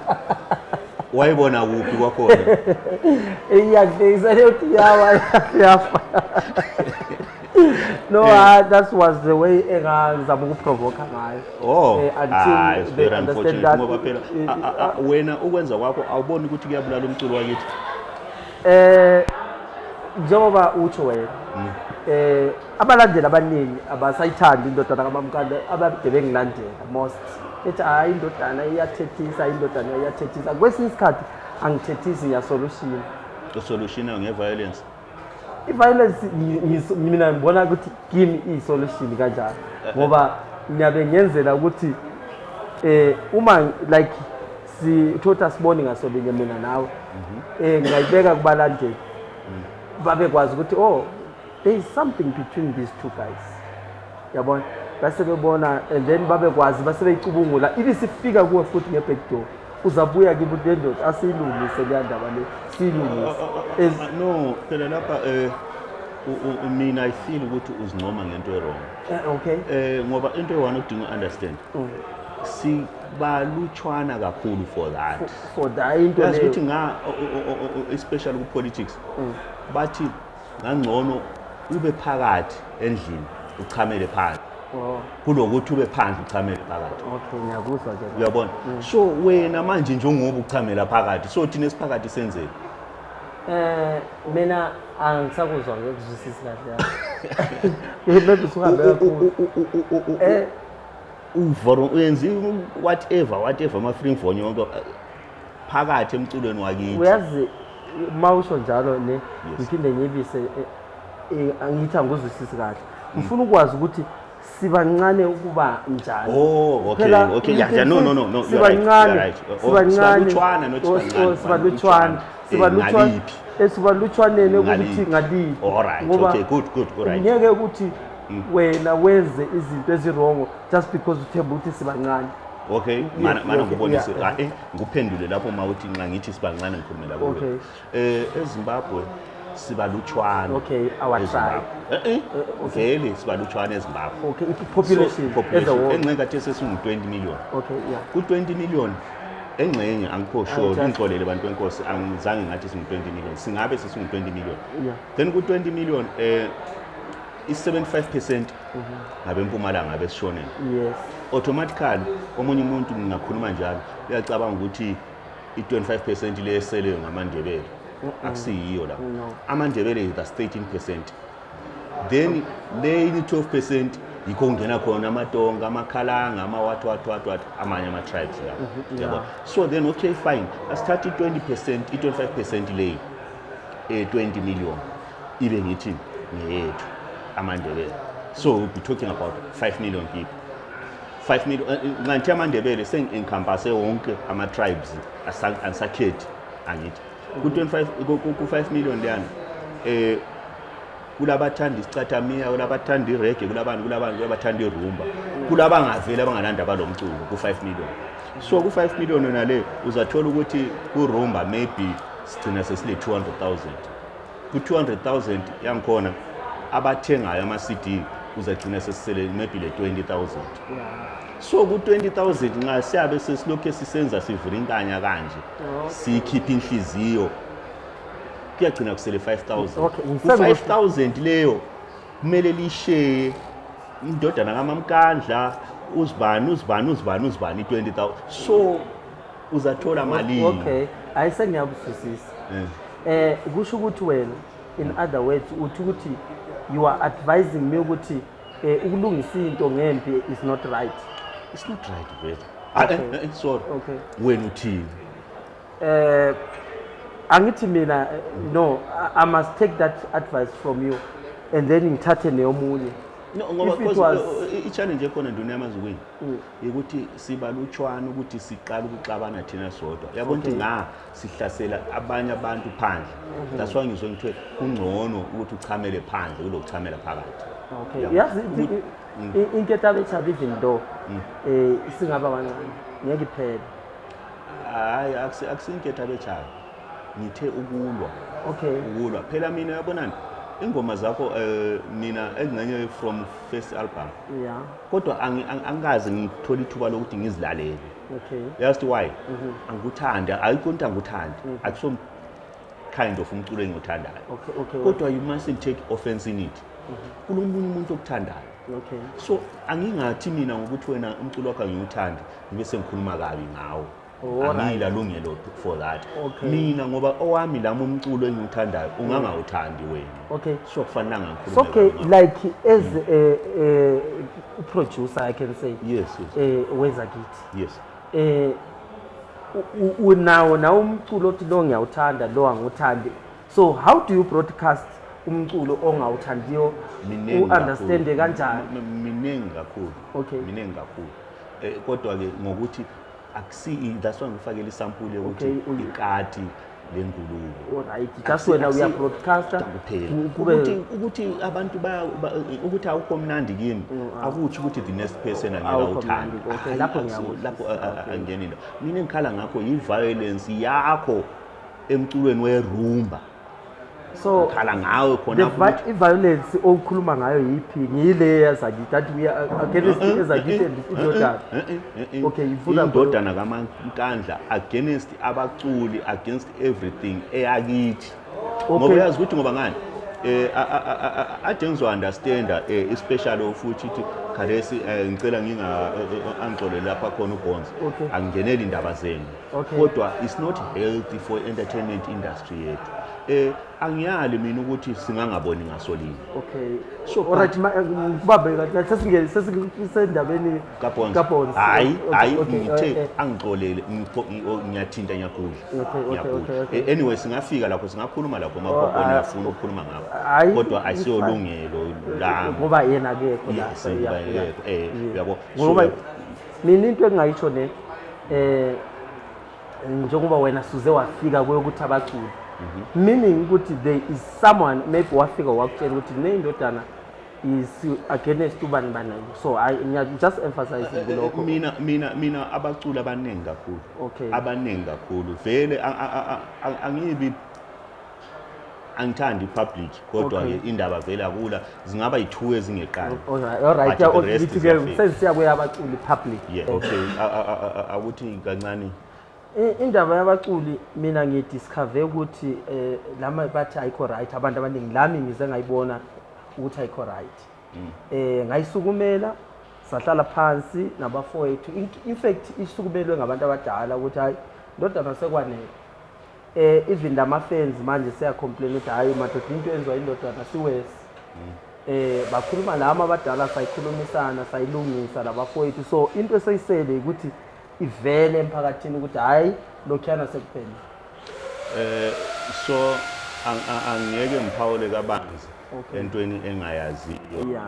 [SPEAKER 1] wayibona kuphi kwakhona?
[SPEAKER 2] Iyakuhlekisa leyo ukuthi yawa, yafa. No, that was the way engazama ukuprovoka ngayo.
[SPEAKER 1] Oh,
[SPEAKER 2] Until
[SPEAKER 1] ah, it's
[SPEAKER 2] they
[SPEAKER 1] very
[SPEAKER 2] understand
[SPEAKER 1] unfortunate
[SPEAKER 2] that
[SPEAKER 1] ngoba phela wena ukwenza kwakho awuboni ukuthi kuyabulala umculo wakithi?
[SPEAKER 2] Njengoba utsho wena, abalandeli abaningi abasayithandi indodana kaMamkanda, abade bengilandela most ethi hayi, indodana iyathethisa, indodana iyathethisa. Kwesinye isikhathi angithethisi, ngiyasolution.
[SPEAKER 1] Usolution nge-violence?
[SPEAKER 2] I-violence mina ngibona ukuthi kimi iyi-solution kanjalo, ngoba ngiyabe ngenzela ukuthi uma like sithothi asiboni ngasolinye mina nawe, ngiyayibeka kubalandeli babekwazi ukuthi oh, there is something between these two guys, yabona, base bebona and then babekwazi base beyicubungula, ibisifika kuwe futhi nge-back door, uzabuya kibo le ndoda, asiyilungise leya ndaba le, siyilungise.
[SPEAKER 1] No, phela lapha mina I feel ukuthi uzincoma ngento e-wrong. Ngoba into eyi-one odinga u-understand, sibalutshwana kakhulu for that.
[SPEAKER 2] For that into
[SPEAKER 1] Yazi
[SPEAKER 2] leyo.
[SPEAKER 1] ukuthi nga especially ku-politics bathi ngangcono ube phakathi endlini uchamele phansi kunokuthi ube phandle uchamele phakathi.
[SPEAKER 2] Okay, ngiyakuzwa ke.
[SPEAKER 1] Uyabona? So wena manje njengoba uchamela phakathi, so thina esiphakathi senzeni?
[SPEAKER 2] Mina angisakuzwa, ngekuzwisisi kahle. Maybe usuhambe kakhulu.
[SPEAKER 1] Uvoro uyenza whatever whatever, ama-free yonke phakathi emculweni wakithi.
[SPEAKER 2] Uyazi, uma usho njalo ne, ngiphinde ngibise, angithi angikuzwisisi kahle. Ngifuna ukwazi ukuthi sibancane ukuba njani.
[SPEAKER 1] Oh, okay.
[SPEAKER 2] Phela,
[SPEAKER 1] Okay, yeah, no, you're right,
[SPEAKER 2] sibancane,
[SPEAKER 1] you're right. Oh,
[SPEAKER 2] sibancane.
[SPEAKER 1] sibalutshwana, not
[SPEAKER 2] Oh,
[SPEAKER 1] sibancane,
[SPEAKER 2] oh, sibalutshwana, sibalutshwana.
[SPEAKER 1] Ngaliphi?
[SPEAKER 2] Esibalutshwaneni ukuthi
[SPEAKER 1] Ngaliphi?
[SPEAKER 2] ngaliphi.
[SPEAKER 1] All right.
[SPEAKER 2] Ngoba
[SPEAKER 1] Okay, good, good, all right.
[SPEAKER 2] ngeke ukuthi wena wenze izinto ezi-wrong just because uthemba ukuthi sibancane.
[SPEAKER 1] Okay, mana ngikubonise. Ah, ngikuphendule lapho uma uthi nxa ngithi sibancane, ngikhulumela kuwe. EZimbabwe sibalutshwana.
[SPEAKER 2] Okay, our
[SPEAKER 1] eZimbabwe. Vele sibalutshwana eZimbabwe.
[SPEAKER 2] Okay, population,
[SPEAKER 1] So,
[SPEAKER 2] as a
[SPEAKER 1] population
[SPEAKER 2] whole.
[SPEAKER 1] Engxenye khathesi sesingu-20 million. Ku-20 million, engxenye angikho sure, ngixolele bantu benkosi, angizange ngathi singu-20 million, singabe sesingu-20 million. Then ku-20 million i-75% ngabempumalanga, abesishoneni. Automatically omunye umuntu, ngingakhuluma njalo, uyacabanga ukuthi i-25% le eseleyo ngamaNdebele. Akusiyiyo la.
[SPEAKER 2] No.
[SPEAKER 1] AmaNdebele is the 13%, then le 12% yikho kungena khona amaTonga, amaKhalanga, ama-what what what what, amanye ama-tribes la, yabo. So then, okay, fine, asithathe i-20%, i-25% leyi, 20 million, ibe ngithi ngeyethu amaNdebele. So we'll be talking about 5 million people, 5 million. Nganthi amaNdebele sengi-encompasse wonke ama-tribes, angisakhethi, angithi ku-25, ku-5 million leyana, kulabathanda isicathamiya, kulabathanda i-reggae, kulabantu, kulabantu, kulabathanda irumba, kulabangaveli abanganandaba lo mculo ku-5 million. So ku-5 million yona le uzathola ukuthi kurumba maybe sigcina sesile 200,000. Ku-200,000 yangikhona abathengayo ama-CD, uzagcina sesisele maybe le 20,000. So ku-20,000 nxa siyabe sesilokhu sisenza sivula inkanya kanje, sikhipha inhliziyo, kuyagcina kusele 5000. Ku-5000 leyo kumele lisheye indodana kaMamkandla, uzibani, uzibani, uzibani, uzibani, i-20,000, so uzathola malini?
[SPEAKER 2] Okay, hayi, sengiyakuzwisisa. Kusho ukuthi wena, in other words, uthi ukuthi you are advising me ukuthi ukulungisa into ngempi is not right.
[SPEAKER 1] It's not right vele. Ah, sorry. Wena uthini?
[SPEAKER 2] Angithi mina, no, I must take that advice from you and then ngithathe neyomunye.
[SPEAKER 1] No, ngoba
[SPEAKER 2] If it
[SPEAKER 1] because, i-challenge ekhona, nduna yamaZukwini, ukuthi sibalutshwana ukuthi siqala ukuxabana thina sodwa, yabona, ukuthi nga sihlasela abanye abantu phandle. That's why ngizwe ngithiwe kungcono ukuthi uchamele phandle kulokuchamela phakathi.
[SPEAKER 2] Okay. Yazi inkethabetshabi, even though singaba kancane, ngeke iphele.
[SPEAKER 1] Hayi, akusinketha betshayo, ngithe ukulwa. Ukulwa phela, mina yabonani, ingoma zakho, mina engxenye from first album, kodwa angikaze ngithole ithuba lokuthi ngizilalele. Yazi why? Angikuthandi, ayikho into angikuthandi, akuso kind of umculo engiwuthandayo. Kodwa you mustn't take offense in it, kulomunye umuntu okuthandayo. So angingathi mina ngokuthi wena umculo wakho angiwuthandi, ngibe sengikhuluma kabi ngawo. Angila lungelo for that. Mina ngoba owami lami umculo engiwuthandayo ungangawuthandi wena. So kufanele ngikhulume
[SPEAKER 2] So okay,
[SPEAKER 1] kabi ngawo.
[SPEAKER 2] Like as a producer, I can say,
[SPEAKER 1] Yes.
[SPEAKER 2] Wezakithi, unawo nawo umculo othi lo ngiyawuthanda, lo angiwuthandi. So how do you broadcast umculo ongawuthandiyo?
[SPEAKER 1] Miningi
[SPEAKER 2] U-understande
[SPEAKER 1] kakhulu.
[SPEAKER 2] kanjani?
[SPEAKER 1] Miningi kakhulu. Miningi kakhulu, kodwa ke ngokuthi akusi, that's why ngifakele isample yokuthi ikati lengulube.
[SPEAKER 2] Alright, just wena uya broadcaster.
[SPEAKER 1] Kuphela.
[SPEAKER 2] Kube
[SPEAKER 1] Ukuthi abantu ukuthi awukho mnandi kimi, akutsho ukuthi the next person angeke
[SPEAKER 2] Awukho
[SPEAKER 1] awuthande.
[SPEAKER 2] mnandi, okay,
[SPEAKER 1] Hayi,
[SPEAKER 2] lapho ngiyakuzwisisa,
[SPEAKER 1] lapho angeni into. Mina engikhala ngakho yi-violence yakho emculweni werumba.
[SPEAKER 2] So
[SPEAKER 1] khala ngawe khona.
[SPEAKER 2] The i-violence okhuluma ngayo yiphi? Ngiyile yazakithi, that we are against ezakithi and indodana? Okay, ifuna
[SPEAKER 1] Indodana kaMankandla against abaculi, against everything eyakithi, ngoba uyazi ukuthi ngoba ngani, ade ngizo-understanda, especially futhi ithi khathesi, ngicela nginga angixolele lapha khona uBonzo, angingeneli indaba zenu, kodwa it's not healthy for entertainment industry yethu. Angiyali mina ukuthi singangaboni ngasolinye.
[SPEAKER 2] So, alright, ngikubambe kahle, sesingene sesisendabeni
[SPEAKER 1] kaBonzo.
[SPEAKER 2] kaBonzo.
[SPEAKER 1] Hayi.
[SPEAKER 2] Okay,
[SPEAKER 1] Hayi.
[SPEAKER 2] Okay,
[SPEAKER 1] Ngithe angixolele, ngiyathinta, ngiyagudla.
[SPEAKER 2] Okay.
[SPEAKER 1] Ngiyagudla.
[SPEAKER 2] Okay.
[SPEAKER 1] Anyway, singafika lapho, singakhuluma lapho makhona uyafuna ukukhuluma ngakho.
[SPEAKER 2] Hayi,
[SPEAKER 1] Kodwa
[SPEAKER 2] it's
[SPEAKER 1] ayisiyolungelo lami.
[SPEAKER 2] Ngoba yena akekho
[SPEAKER 1] Yes,
[SPEAKER 2] lapha,
[SPEAKER 1] ngoba
[SPEAKER 2] yeah.
[SPEAKER 1] akekho, uyabo.
[SPEAKER 2] Ngoba mina into engingayisho ne, njengoba wena suze wafika kuyokuthi abaculi, meaning ukuthi there is someone maybe wafika wakutshela ukuthi neyindodana is against ubani bani, so I ngiya just emphasizing kulokho.
[SPEAKER 1] Mina abaculi abaningi kakhulu. Abaningi kakhulu vele, angibi angithandi i-public, kodwa ke indaba vele akula, zingaba yi-two ezingeqali.
[SPEAKER 2] Alright.
[SPEAKER 1] But the rest
[SPEAKER 2] Ngithi ke
[SPEAKER 1] ziyafika.
[SPEAKER 2] sesiya kweyabaculi public.
[SPEAKER 1] Yeah, okay, akuthi kancane.
[SPEAKER 2] Indaba yabaculi, mina ngidiscover ukuthi lama bathi ayikho right, abantu abaningi lami ngize ngayibona ukuthi ayikho right. Ngayisukumela, sahlala phansi nabafowethu. In fact, isukumelwe ngabantu abadala ukuthi hayi ndodana, sekwanele. Even lama-fans manje seyacomplain ukuthi hhayi madoda, into enziwa indodana siwesi. Bakhuluma lama abadala, sayikhulumisana, sayilungisa labafowethu. So into eseyisele ukuthi ivele emphakathini ukuthi hhayi, lokhuyana sekuphelile.
[SPEAKER 1] So angeke ngiphawule kabanzi entweni engayaziyo.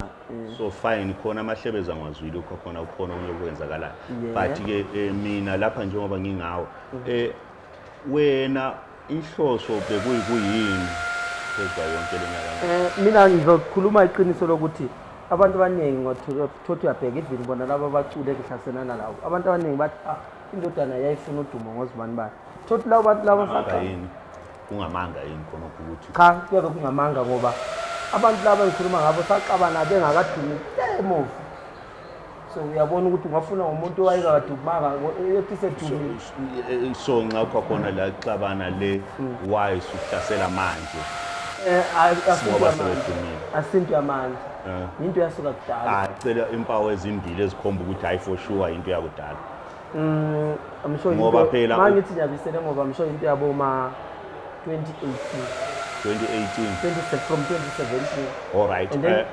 [SPEAKER 1] So fine, khona amahlebezi angwazwile ukho khona kukhona okunye okwenzakalayo. But ke mina lapha njengoba ngingawo, wena inhloso bekuyikuyini phezu kwayo yonke le nyaka?
[SPEAKER 2] Mina ngizokhuluma iqiniso lokuthi abantu abaningi ngothothi uyabheka, even bona laba abaculi engihlaselana labo, abantu abaningi bathi, ah, indodana yayifuna udumo ngozibani bani. Thothi labo bantu laba
[SPEAKER 1] Kungamanga
[SPEAKER 2] saqa
[SPEAKER 1] yini? Kungamanga yini khonokho ukuthi
[SPEAKER 2] Cha, kuyabe kungamanga, ngoba abantu laba engikhuluma ngabo saxabana bengakadumi emuva. So uyabona ukuthi ungafuna umuntu owayengakadumanga ethi sedumile.
[SPEAKER 1] So nxa kwakhona la xabana le, why suhlasela manje?
[SPEAKER 2] Asinto
[SPEAKER 1] Ngoba
[SPEAKER 2] yamanje.
[SPEAKER 1] sebedumile.
[SPEAKER 2] Asinto yamanje. Into yasuka kudala.
[SPEAKER 1] Ah, cela impawu ezimbili ezikhomba ukuthi hayi, for sure into yakudala.
[SPEAKER 2] I'm sure
[SPEAKER 1] Ngoba
[SPEAKER 2] into
[SPEAKER 1] phela
[SPEAKER 2] mangithi ngiyabisele, ngoba I'm sure into yabo ma 2018.
[SPEAKER 1] 2018?
[SPEAKER 2] 20, from 2017.
[SPEAKER 1] All right.
[SPEAKER 2] And then-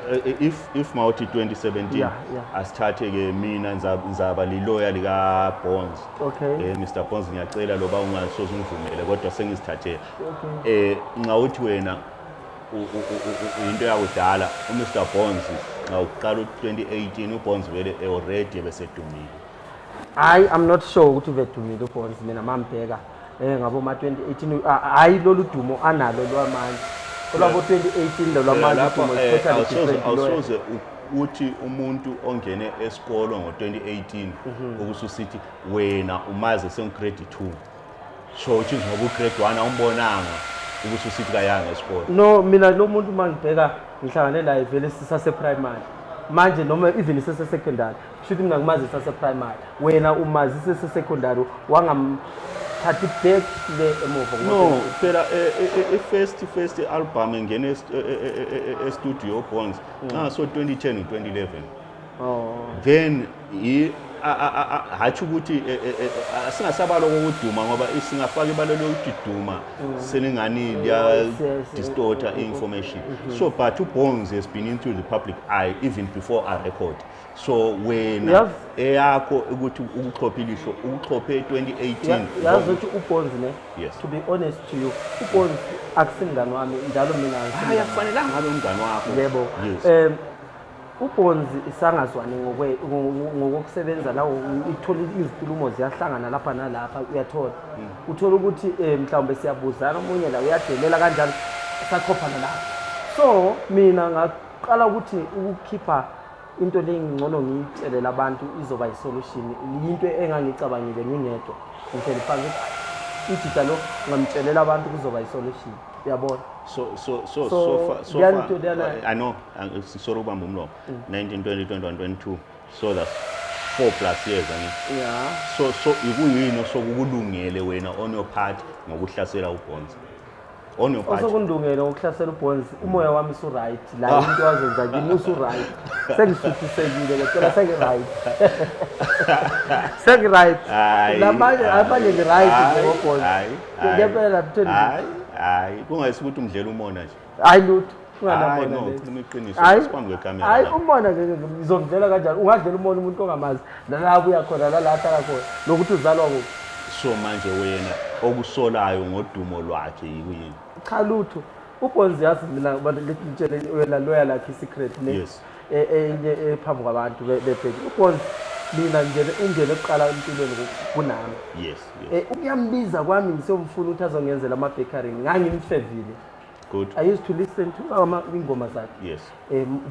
[SPEAKER 1] If mawuthi 2017, asithathe ke mina nzaba liloya lika Bonds. Mr Bonds, ngiyacela loba ungasoze ungivumele, kodwa sengizithathele. Nxa uthi wena into yakudala, uMr Bonds nxa uqala u2018, uBonds vele already besedumile.
[SPEAKER 2] Hayi, I'm not sure ukuthi ubedumile uBonds. Mina mambheka ngabo ma 2018, hayi, lolu dumo analo lwamanje, olwabo 2018 lo lwamanje
[SPEAKER 1] Lapho
[SPEAKER 2] udumo is totally different lawyer.
[SPEAKER 1] Awusoze uthi umuntu ongene esikolo ngo-2018 ukususithi wena umaze sengu-grade 2, so uthi ngoba u-grade 1 awumbonanga ukuthi usithi kayanga esikolo.
[SPEAKER 2] No, mina lo muntu uma ngibheka ngihlangane naye vele sisase-primary manje, noma even sese-secondary. Kusho mina ngimazi sase-primary, wena umazi sese-secondary, wangamthathi back le emuva.
[SPEAKER 1] No, phela i-first album engene e-studio Bonds nxa so 2010 2011.
[SPEAKER 2] Oh.
[SPEAKER 1] Then hatshi ukuthi singasabala kokuduma, ngoba singafaka ibala lokuthi duma selingani liya-distort-a i-information. So but uBones has been into the public eye even before a record. So wena eyakho ukuthi ukuxhophe ilihlo ukuxhophe 2018.
[SPEAKER 2] Yazi ukuthi uBonds ne,
[SPEAKER 1] Yes.
[SPEAKER 2] to be honest to you, uBonds akusimngani wami njalo, mina
[SPEAKER 1] Hayi,
[SPEAKER 2] angisimngani.
[SPEAKER 1] Akufanelanga ngabe umngani wakho.
[SPEAKER 2] Yebo.
[SPEAKER 1] Yes.
[SPEAKER 2] UBonzi isangazwani ngokokusebenza la, ithola izinkulumo ziyahlangana lapha nalapha, uyathola, uthola ukuthi mhlawumbe siyabuzana, omunye la uyadelela kanjalo, saqophana lapha. So mina ngaqala ukuthi ukukhipha into le ngcono ngiyitshelele abantu, izoba yi-solution. Into engangicabangile ngingedwa, ngihleli phansi ukuthi ijida lo ngamtshelela abantu kuzoba yi-solution, uyabona.
[SPEAKER 1] So
[SPEAKER 2] So,
[SPEAKER 1] so far so
[SPEAKER 2] leyana
[SPEAKER 1] far
[SPEAKER 2] into leyana-
[SPEAKER 1] I know, sorry ukubamba umlomo. 19, 20, 21, 22, so that's 4 plus years, angithi?
[SPEAKER 2] Yeah.
[SPEAKER 1] So ikuyini osokukulungele wena on your part ngokuhlasela uBonds on your part?
[SPEAKER 2] Osokundungele ngokuhlasela uBonds, umoya wami usu-right la, into wazenza kimi usu-right, sengisuthisekile ngicela, sengi-right, sengi-right.
[SPEAKER 1] Hayi,
[SPEAKER 2] Lamanye
[SPEAKER 1] hayi,
[SPEAKER 2] abanye ngi-right nje
[SPEAKER 1] hayi,
[SPEAKER 2] ngoBonds.
[SPEAKER 1] Hayi, hayi.
[SPEAKER 2] Ngempela, mthweni.
[SPEAKER 1] Hayi, hayi, kungayisi ukuthi umdlela umona nje.
[SPEAKER 2] Hayi, lutho.
[SPEAKER 1] Hayi,
[SPEAKER 2] Unganabona
[SPEAKER 1] no,
[SPEAKER 2] lento.
[SPEAKER 1] khuluma iqiniso.
[SPEAKER 2] Hayi.
[SPEAKER 1] Siphambi kwekhamera
[SPEAKER 2] Hayi,
[SPEAKER 1] la.
[SPEAKER 2] umona ngeke ngizomdlela kanjani? Ungadlela umona umuntu ongamazi nala abuya khona, nala ahlala khona, nokuthi uzalwa kuphi?
[SPEAKER 1] So manje wena okusolayo ngodumo lwakhe yikuyini?
[SPEAKER 2] Cha, lutho. UBonzi, yazi mina bantu, lethi ngitshele wena loya lakhe i-secret ne.
[SPEAKER 1] Yes.
[SPEAKER 2] Enye ephambi kwabantu bebheki uBonzi, mina ngene ungene kuqala empilweni kunami.
[SPEAKER 1] Yes.
[SPEAKER 2] Ukuyambiza kwami ngisiyomfuna ukuthi azongenzela ama-bakery, ngangimfevile.
[SPEAKER 1] Good.
[SPEAKER 2] I used to listen to ingoma zakhe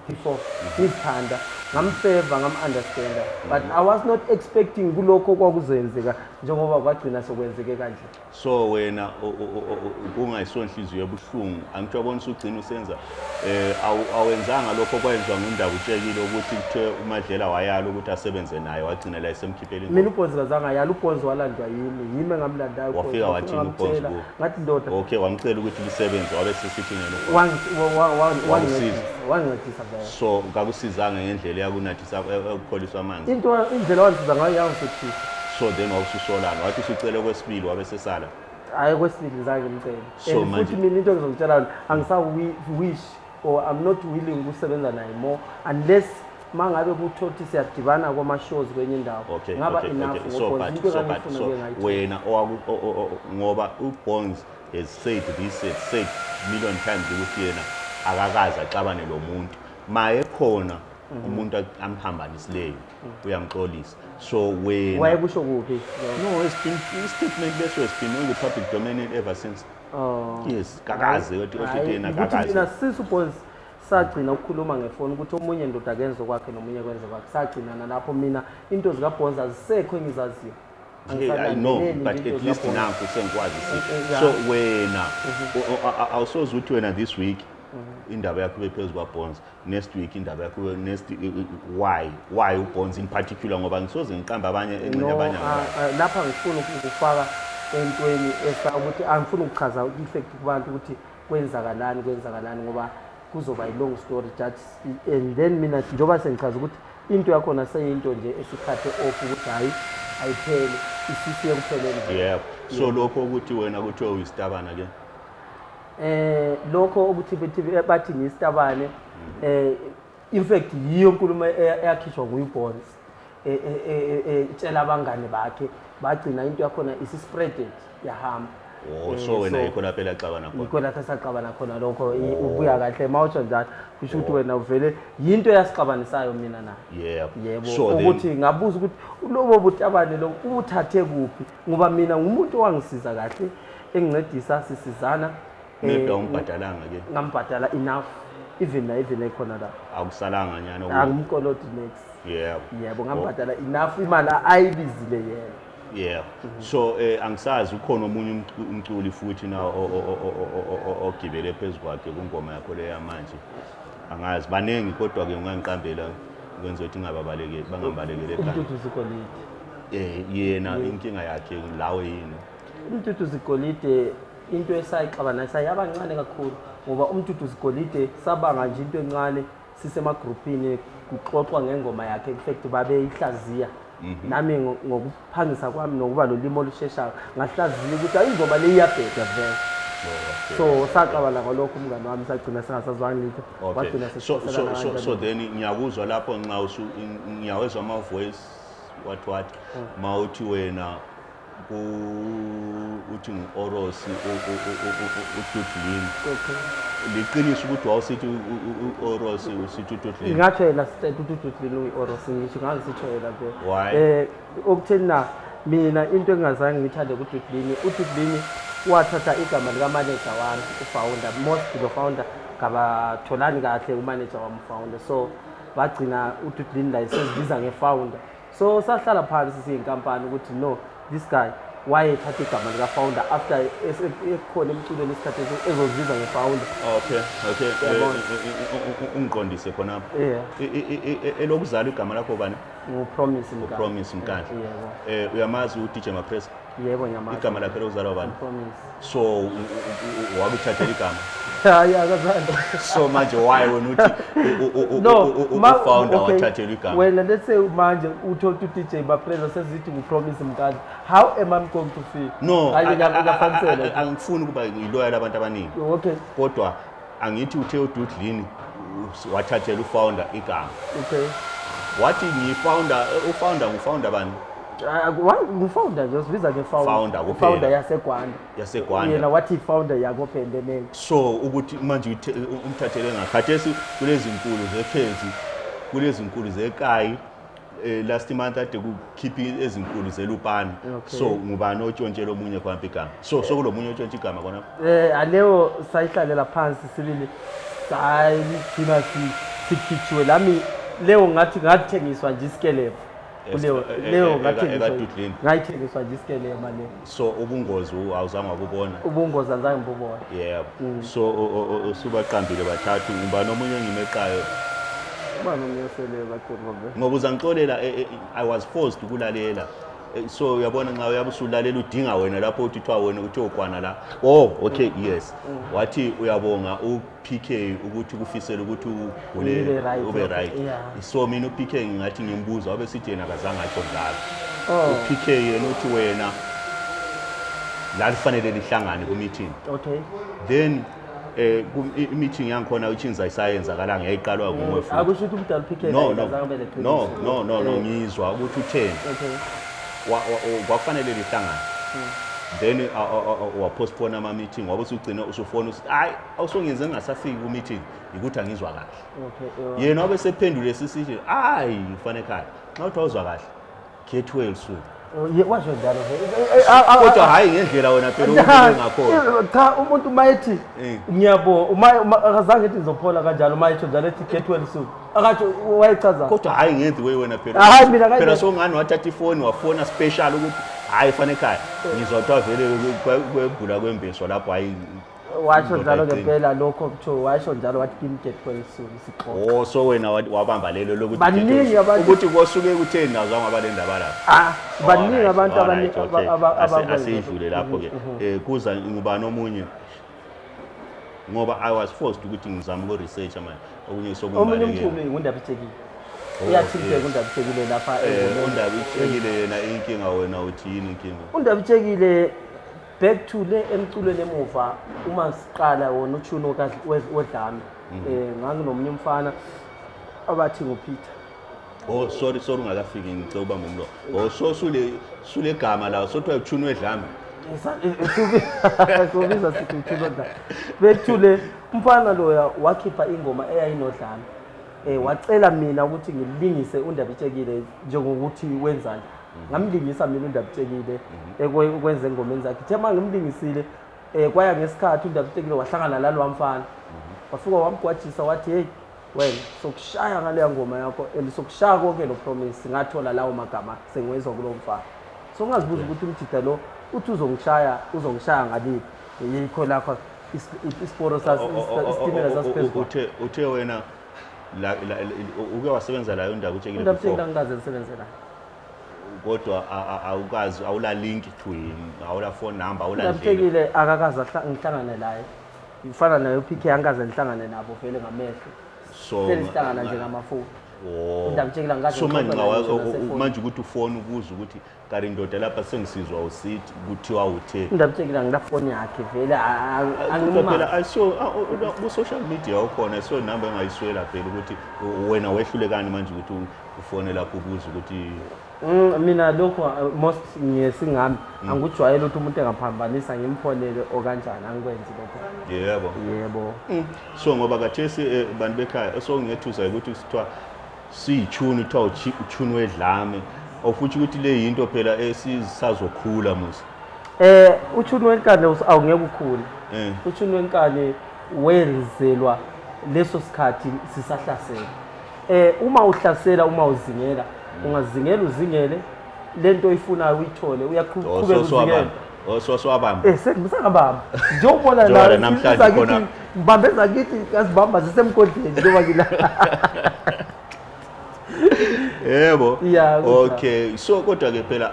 [SPEAKER 2] before, ngizithanda, ngamfeva, ngam-understanda, but I was not expecting kulokho kwakuzoyenzeka njengoba kwagcina sokwenzeke kanje.
[SPEAKER 1] So wena kungayisonhliziyo ebuhlungu, angithi uyabona usugcina usenza awenzanga lokho okwenziwa ngundaba utshekile ukuthi kuthiwe uMadlela wayala ukuthi asebenze naye, wagcina la esemkhiphela
[SPEAKER 2] Mina
[SPEAKER 1] ingoma.
[SPEAKER 2] uBonzi kazange ayala, uBonzi walandwa yimi, yimi engamlandayo uBonzi.
[SPEAKER 1] Wafika wathini uBonzi
[SPEAKER 2] Ngamtshela,
[SPEAKER 1] kuwe?
[SPEAKER 2] Ngathi ndoda.
[SPEAKER 1] Okay, wamcela ukuthi lisebenze, wabe sesithi yena uBonzi?
[SPEAKER 2] Wangincedisa, wangincedisa vele.
[SPEAKER 1] So kakusizanga ngendlela eyakunathisa ekukholiswa amanzi?
[SPEAKER 2] Into indlela wangisiza ngayo yangisuthisa.
[SPEAKER 1] So then wawususolana, wathi usucele kwesibili wabe sesala?
[SPEAKER 2] Hhayi, kwesibili zange ngimcele.
[SPEAKER 1] So
[SPEAKER 2] And futhi
[SPEAKER 1] manje-
[SPEAKER 2] mina into engizokutshela yona, angisa-wish or I'm not willing ukusebenza naye more unless uma ngabe kuthothi siyadibana kwama-shows kwenye indawo. Ngaba enough
[SPEAKER 1] So
[SPEAKER 2] ngoBonz,
[SPEAKER 1] but
[SPEAKER 2] into
[SPEAKER 1] so but
[SPEAKER 2] engangifuna
[SPEAKER 1] so
[SPEAKER 2] kuye ngayithola.
[SPEAKER 1] Wena ngoba uBonz has said this, has said million times ukuthi yena akakaze axabane lo muntu, maye khona umuntu amphambanisileyo uyamxolisa. So wena
[SPEAKER 2] Wayekusho kuphi?
[SPEAKER 1] No, it's been i-statement leso has been on the public domain ever since.
[SPEAKER 2] Oh.
[SPEAKER 1] Yes, kakaze othi
[SPEAKER 2] Hhayi,
[SPEAKER 1] yena
[SPEAKER 2] ukuthi
[SPEAKER 1] kakaze.
[SPEAKER 2] mina since uBonz sagcina ukukhuluma ngefoni ukuthi omunye ndoda kenze kwakhe nomunye kwenze kwakhe, sagcina nalapho. Mina into zikaBonz azisekho engizaziyo.
[SPEAKER 1] Hey, I know,
[SPEAKER 2] Angisalandeleli
[SPEAKER 1] but
[SPEAKER 2] nje into
[SPEAKER 1] at least
[SPEAKER 2] zikaBonz.
[SPEAKER 1] nanku sengikwazi
[SPEAKER 2] Eh, yeah.
[SPEAKER 1] So wena awusoze uthi wena this week indaba yakho ibe phezu kwaBonz, next week indaba yakho ibe next. Why uBonz in particular? Ngoba ngisoze ngiqamba abanye engxenye
[SPEAKER 2] No,
[SPEAKER 1] abanye angibazi.
[SPEAKER 2] Lapha ngifuna ukufaka entweni esa ukuthi angifuni ukuchaza i-fact kubantu ukuthi kwenzakalani, kwenzakalani, ngoba kuzoba i-long story just. And then mina njengoba sengichaza ukuthi into yakhona seyinto nje esikhathe off ukuthi hhayi, ayiphele, isisiye kupheleni nje.
[SPEAKER 1] Yeah, so lokho ukuthi wena kuthiwe uyisitabana ke?
[SPEAKER 2] Lokho ukuthi bathi ngisitabane, in fact yiyo inkulumo eyakhishwa nguyiBonz etshela abangane bakhe, bagcina into yakhona isi-spreaded yahamba.
[SPEAKER 1] Oh, so wena yikho lapho elaxabana khona?
[SPEAKER 2] Yikho lapho esaqabana khona lokho. Ubuya kahle uma utsho njalo, kusho ukuthi wena uvele yinto eyasixabanisayo mina naye. Yebo.
[SPEAKER 1] So then
[SPEAKER 2] Ukuthi ngabuza ukuthi lobo butabane lo ubuthathe kuphi, ngoba mina ngumuntu owangisiza kahle, engincedisa, sisizana.
[SPEAKER 1] Maybe awumbhadalanga ke?
[SPEAKER 2] Ngambhadala enough, even na even ekhona la.
[SPEAKER 1] Akusalanga nyana?
[SPEAKER 2] Angimkolodi next. Yebo, ngambhadala enough, imali ayibizile yena.
[SPEAKER 1] Yeah, so angisazi ukhona omunye umculi futhi na ogibele phezu kwakhe kungoma yakho leya manje. Angazi, baningi, kodwa ke ungangiqambela kwenza ukuthi ingababalekeli, bangambalekeli ekhanda.
[SPEAKER 2] UMduduzi Golide.
[SPEAKER 1] Yena inkinga yakhe lawe yini?
[SPEAKER 2] UMduduzi Golide, into esayixabana sayabancane kakhulu, ngoba uMduduzi Golide sabanga nje into encane sisemagrupini, kuxoxwa ngengoma yakhe. In fact babeyihlaziya, nami ngokuphangisa kwami nokuba lolimi olusheshayo ngahlaziya ukuthi ayi, ingoma le iyabheda vele. So saxabana ngalokho umngane wami, sagcina singasazwani litho. Wagcina sesixoxelana
[SPEAKER 1] So
[SPEAKER 2] kanjalo.
[SPEAKER 1] Then ngiyakuzwa lapho nxa usu ngiyawezwa ama voice what what mawuthi wena ku uthi ngu-Oros uDudlin. Liqiniso ukuthi wawusithi u-Oros usithi uDudlin?
[SPEAKER 2] Ngingatsho yena sithethe ukuthi uDudlin uyi-Oros, ngisho ngangisitsho yena vele.
[SPEAKER 1] Why?
[SPEAKER 2] Okutheni na, mina into engingazange ngiyithande kuDudlini, uDudlini wathatha igama likamaneja wami ufounder. Most lo founder ngabatholani kahle umanager wami ufounder, so bagcina uDudlini la sezibiza nge-founder. So sahlala phansi siyinkampani ukuthi no, this guy wayethatha igama lika-founder after ekhona emculweni isikhathi ezozibiza nge-founder.
[SPEAKER 1] Okay.
[SPEAKER 2] Yabona.
[SPEAKER 1] Ungiqondise khonapho.
[SPEAKER 2] Yeah.
[SPEAKER 1] Elokuzalwa igama lakho bani?
[SPEAKER 2] NguPromise Mkandla.
[SPEAKER 1] Promise Mkandla.
[SPEAKER 2] Yebo.
[SPEAKER 1] Uyamazi uDJ Mapressa?
[SPEAKER 2] Yebo, ngiyamazi.
[SPEAKER 1] Igama lakhe lokuzalwa bani?
[SPEAKER 2] Promise.
[SPEAKER 1] So wakuthathela igama?
[SPEAKER 2] Hayi, akazange.
[SPEAKER 1] So manje why wena uthi
[SPEAKER 2] No,
[SPEAKER 1] ufounder
[SPEAKER 2] okay.
[SPEAKER 1] wathathelwa igama?
[SPEAKER 2] Wena, let's say manje uthole u-DJ Mapressa sezithi nguPromise Mkandla, how am I going to feel?
[SPEAKER 1] No,
[SPEAKER 2] Hayi, ngiyafanisela.
[SPEAKER 1] Angifuni ukuba yiloya labantu abaningi, kodwa angithi uthe uDudlini wathathela ufounder igama?
[SPEAKER 2] Okay.
[SPEAKER 1] Wathi ngiyi-founder, ufounder ngufounder bani?
[SPEAKER 2] Ah, ngufounder nje, usibiza nge-founder.
[SPEAKER 1] Founder kuphela.
[SPEAKER 2] Founder yaseGwanda.
[SPEAKER 1] YaseGwanda.
[SPEAKER 2] Yena wathi i-founder yakoBhendeneni.
[SPEAKER 1] So ukuthi manje umthathele ngakhathesi kulezinkulu zekhezi, kulezinkulu zekayi, last month ade kukhipha ezinkulu zelupane. So ngubani otshontshela omunye khonapha igama? So sokulomunye otshontsha igama khonapha?
[SPEAKER 2] Aleyo sayihlalela phansi sibili, sayigcina sikhitshiwe lami leyo, ngathi ngathengiswa nje isikelebho kuleyo. Leyo ngathengiswa.
[SPEAKER 1] EkaDudlini.
[SPEAKER 2] Ngayithengiswa nje isikelema leyo.
[SPEAKER 1] So ubungozi awuzange wakubona?
[SPEAKER 2] Ubungozi angizange ngibubona.
[SPEAKER 1] Yebo. So usubaqambile bathathu, ngubani omunye engimeqayo?
[SPEAKER 2] Ubani omnyosele baculi bombe?
[SPEAKER 1] Ngoba uzangixolela, I was forced ukulalela. So uyabona nxa uyabe usulalela udinga wena lapho uthi kuthiwa wena uthi ukwana la. Oh, okay, yes, wathi uyabonga u-PK ukuthi kufisela ukuthi ugule
[SPEAKER 2] Ube right,
[SPEAKER 1] ube
[SPEAKER 2] okay,
[SPEAKER 1] right. So mina u-PK ngingathi ngimbuza, wabe sithi yena akazange atsho njalo.
[SPEAKER 2] Oh.
[SPEAKER 1] U-PK yena uthi wena Lalifanele lihlangane ku-meeting. Then i-meeting yangikhona ichinza ayisayenzakalanga, yayiqalwa nguwe futhi.
[SPEAKER 2] Akusho ukuthi umdala PK
[SPEAKER 1] No,
[SPEAKER 2] naye
[SPEAKER 1] no,
[SPEAKER 2] azange abe neqiniso.
[SPEAKER 1] No, no, no, no, ngizwa ukuthi utheni. Kwakufanele lihlangane, then wapostpone ama-meeting, wabe usugcina usufona usithi, hayi, awusongenze ngingasafiki ku-meeting, yikuthi angizwa kahle. Yena wabe sephendule sisithi, hayi, ufane ekhaya, nxa uthi awuzwa kahle, get well soon.
[SPEAKER 2] Oh, washo njalo vele.
[SPEAKER 1] Kodwa hhayi ngendlela wena phela ukuthi ngakhona.
[SPEAKER 2] Cha, umuntu uma ethi ngiyabonga, uma akazange ethi ngizophola kanjalo, uma esho njalo ethi get well soon, akatsho wayechaza.
[SPEAKER 1] Kodwa hhayi ngenzi way wena phela.
[SPEAKER 2] Hhayi, mina
[SPEAKER 1] phela songani wathatha ifoni wafona special ukuthi hhayi, fane ekhaya, ngizwa kuthiwa vele kwegula kwembeswa lapho, hhayi.
[SPEAKER 2] Washo
[SPEAKER 1] Indoda
[SPEAKER 2] njalo
[SPEAKER 1] iqine.
[SPEAKER 2] Ngempela lokho kuthiwa washo njalo, wathi kimi get well soon, sixoxe.
[SPEAKER 1] Oh, so wena wabamba lelo lokuthi
[SPEAKER 2] Baningi
[SPEAKER 1] get well soon.
[SPEAKER 2] abantu-
[SPEAKER 1] Ukuthi kosuke kutheni nazo angaba le ndaba lapho.
[SPEAKER 2] Ah, baningi
[SPEAKER 1] Alright,
[SPEAKER 2] abantu
[SPEAKER 1] alright, okay.
[SPEAKER 2] abakwenza.
[SPEAKER 1] Asiyidlule lapho-ke. Kuza ngubani omunye, ngoba I was forced ukuthi ngizame uku-researcha manje okunye
[SPEAKER 2] Omunye
[SPEAKER 1] sokumbalekela.
[SPEAKER 2] umculi nguNdaba Itshekile.
[SPEAKER 1] Oh,
[SPEAKER 2] Uyathinteka
[SPEAKER 1] yes.
[SPEAKER 2] uNdaba Itshekile lapha engomeni.
[SPEAKER 1] UNdaba Itshekile yena, inkinga wena uthi yini inkinga?
[SPEAKER 2] uNdaba Itshekile, back to le emculweni emuva, uma siqala wona uchuno wedlame, nganginomunye umfana abathi nguPeter.
[SPEAKER 1] Oh, sorry, sorry, ungakafiki, ngicela ubamba umlomo. Oh, so sule gama la sothiwa uthuni wedlame.
[SPEAKER 2] Sobiza sithi uchuno odlame. Back to le umfana loya wakhipha ingoma eyayinodlame, wacela mina ukuthi ngilingise uNdaba Itshekile njengokuthi wenzani. Ngamlingisa mina uNdaba Itshekile ekwenza engomeni zakhe. Ithe uma ngimlingisile, kwaya ngesikhathi uNdaba Itshekile wahlangana nalowa mfana, wafika wamgwajisa, wathi, hey wena, sokushaya ngaleya ngoma yakho and sokushaya konke lo promise. Ngathola lawo magama sengiwezwa kulowo mfana. So ungazibuza ukuthi umjida lo uthi uzongishaya, uzongishaya ngaliphi? Yikho lapha isiporo isitimela sasiphezulu.
[SPEAKER 1] Uthe wena uke wasebenza layo uNdaba Utshekile
[SPEAKER 2] uNdaba
[SPEAKER 1] before?
[SPEAKER 2] Itshekile angikaze ngisebenze naye.
[SPEAKER 1] Kodwa awukazi, awula link to him, awula phone number, awula
[SPEAKER 2] uNdaba
[SPEAKER 1] ndlela?
[SPEAKER 2] Itshekile akakaze ngihlangane naye. Ifana nayo PK, angikaze ngihlangane nabo vele ngamehlo.
[SPEAKER 1] So
[SPEAKER 2] Hleli sihlangana nje ngamafoni.
[SPEAKER 1] Oh.
[SPEAKER 2] uNdaba Itshekile angikaze
[SPEAKER 1] So manje
[SPEAKER 2] ngixoxe naye ngisho nasefoni.
[SPEAKER 1] manje ukuthi ufone ubuze ukuthi kanti ndoda lapha sengisizwa usithi kuthiwa uthe.
[SPEAKER 2] uNdaba Itshekile angilafoni yakhe vele,
[SPEAKER 1] Kodwa
[SPEAKER 2] angimazi.
[SPEAKER 1] phela ayiso ku-social media ukhona, ayiso number engayiswela phela ukuthi wena wehlulekani manje ukuthi ufone lapho ubuze ukuthi.
[SPEAKER 2] Mina lokho most ngesingami angikujwayele ukuthi umuntu engaphambanisa ngimfonele okanjani, angikwenzi lokho. Yebo.
[SPEAKER 1] So ngoba kathesi bantu bekhaya esongethusa ukuthi kuthiwa siyithuni, kuthiwa uthuni wedlame, ofuthi ukuthi le yinto phela esisazokhula musa.
[SPEAKER 2] Uthuni wenkani awungeke ukhule. Uthuni wenkani wenzelwa leso sikhathi sisahlasela. Uma uhlasela, uma uzingela, ungazingela uzingele lento oyifunayo uyithole, uyaqhubeka
[SPEAKER 1] Oh, so
[SPEAKER 2] uzingele.
[SPEAKER 1] siwabamba. Oh, so siwabamba.
[SPEAKER 2] Sengisangabamba. Njengoba
[SPEAKER 1] Njengoba
[SPEAKER 2] la
[SPEAKER 1] namhlanje
[SPEAKER 2] zakithi ngibambe zakithi, ngazibamba zisemgodleni njengoba ngila.
[SPEAKER 1] Yebo.
[SPEAKER 2] Yeah, kunjalo.
[SPEAKER 1] Okay, so kodwa ke phela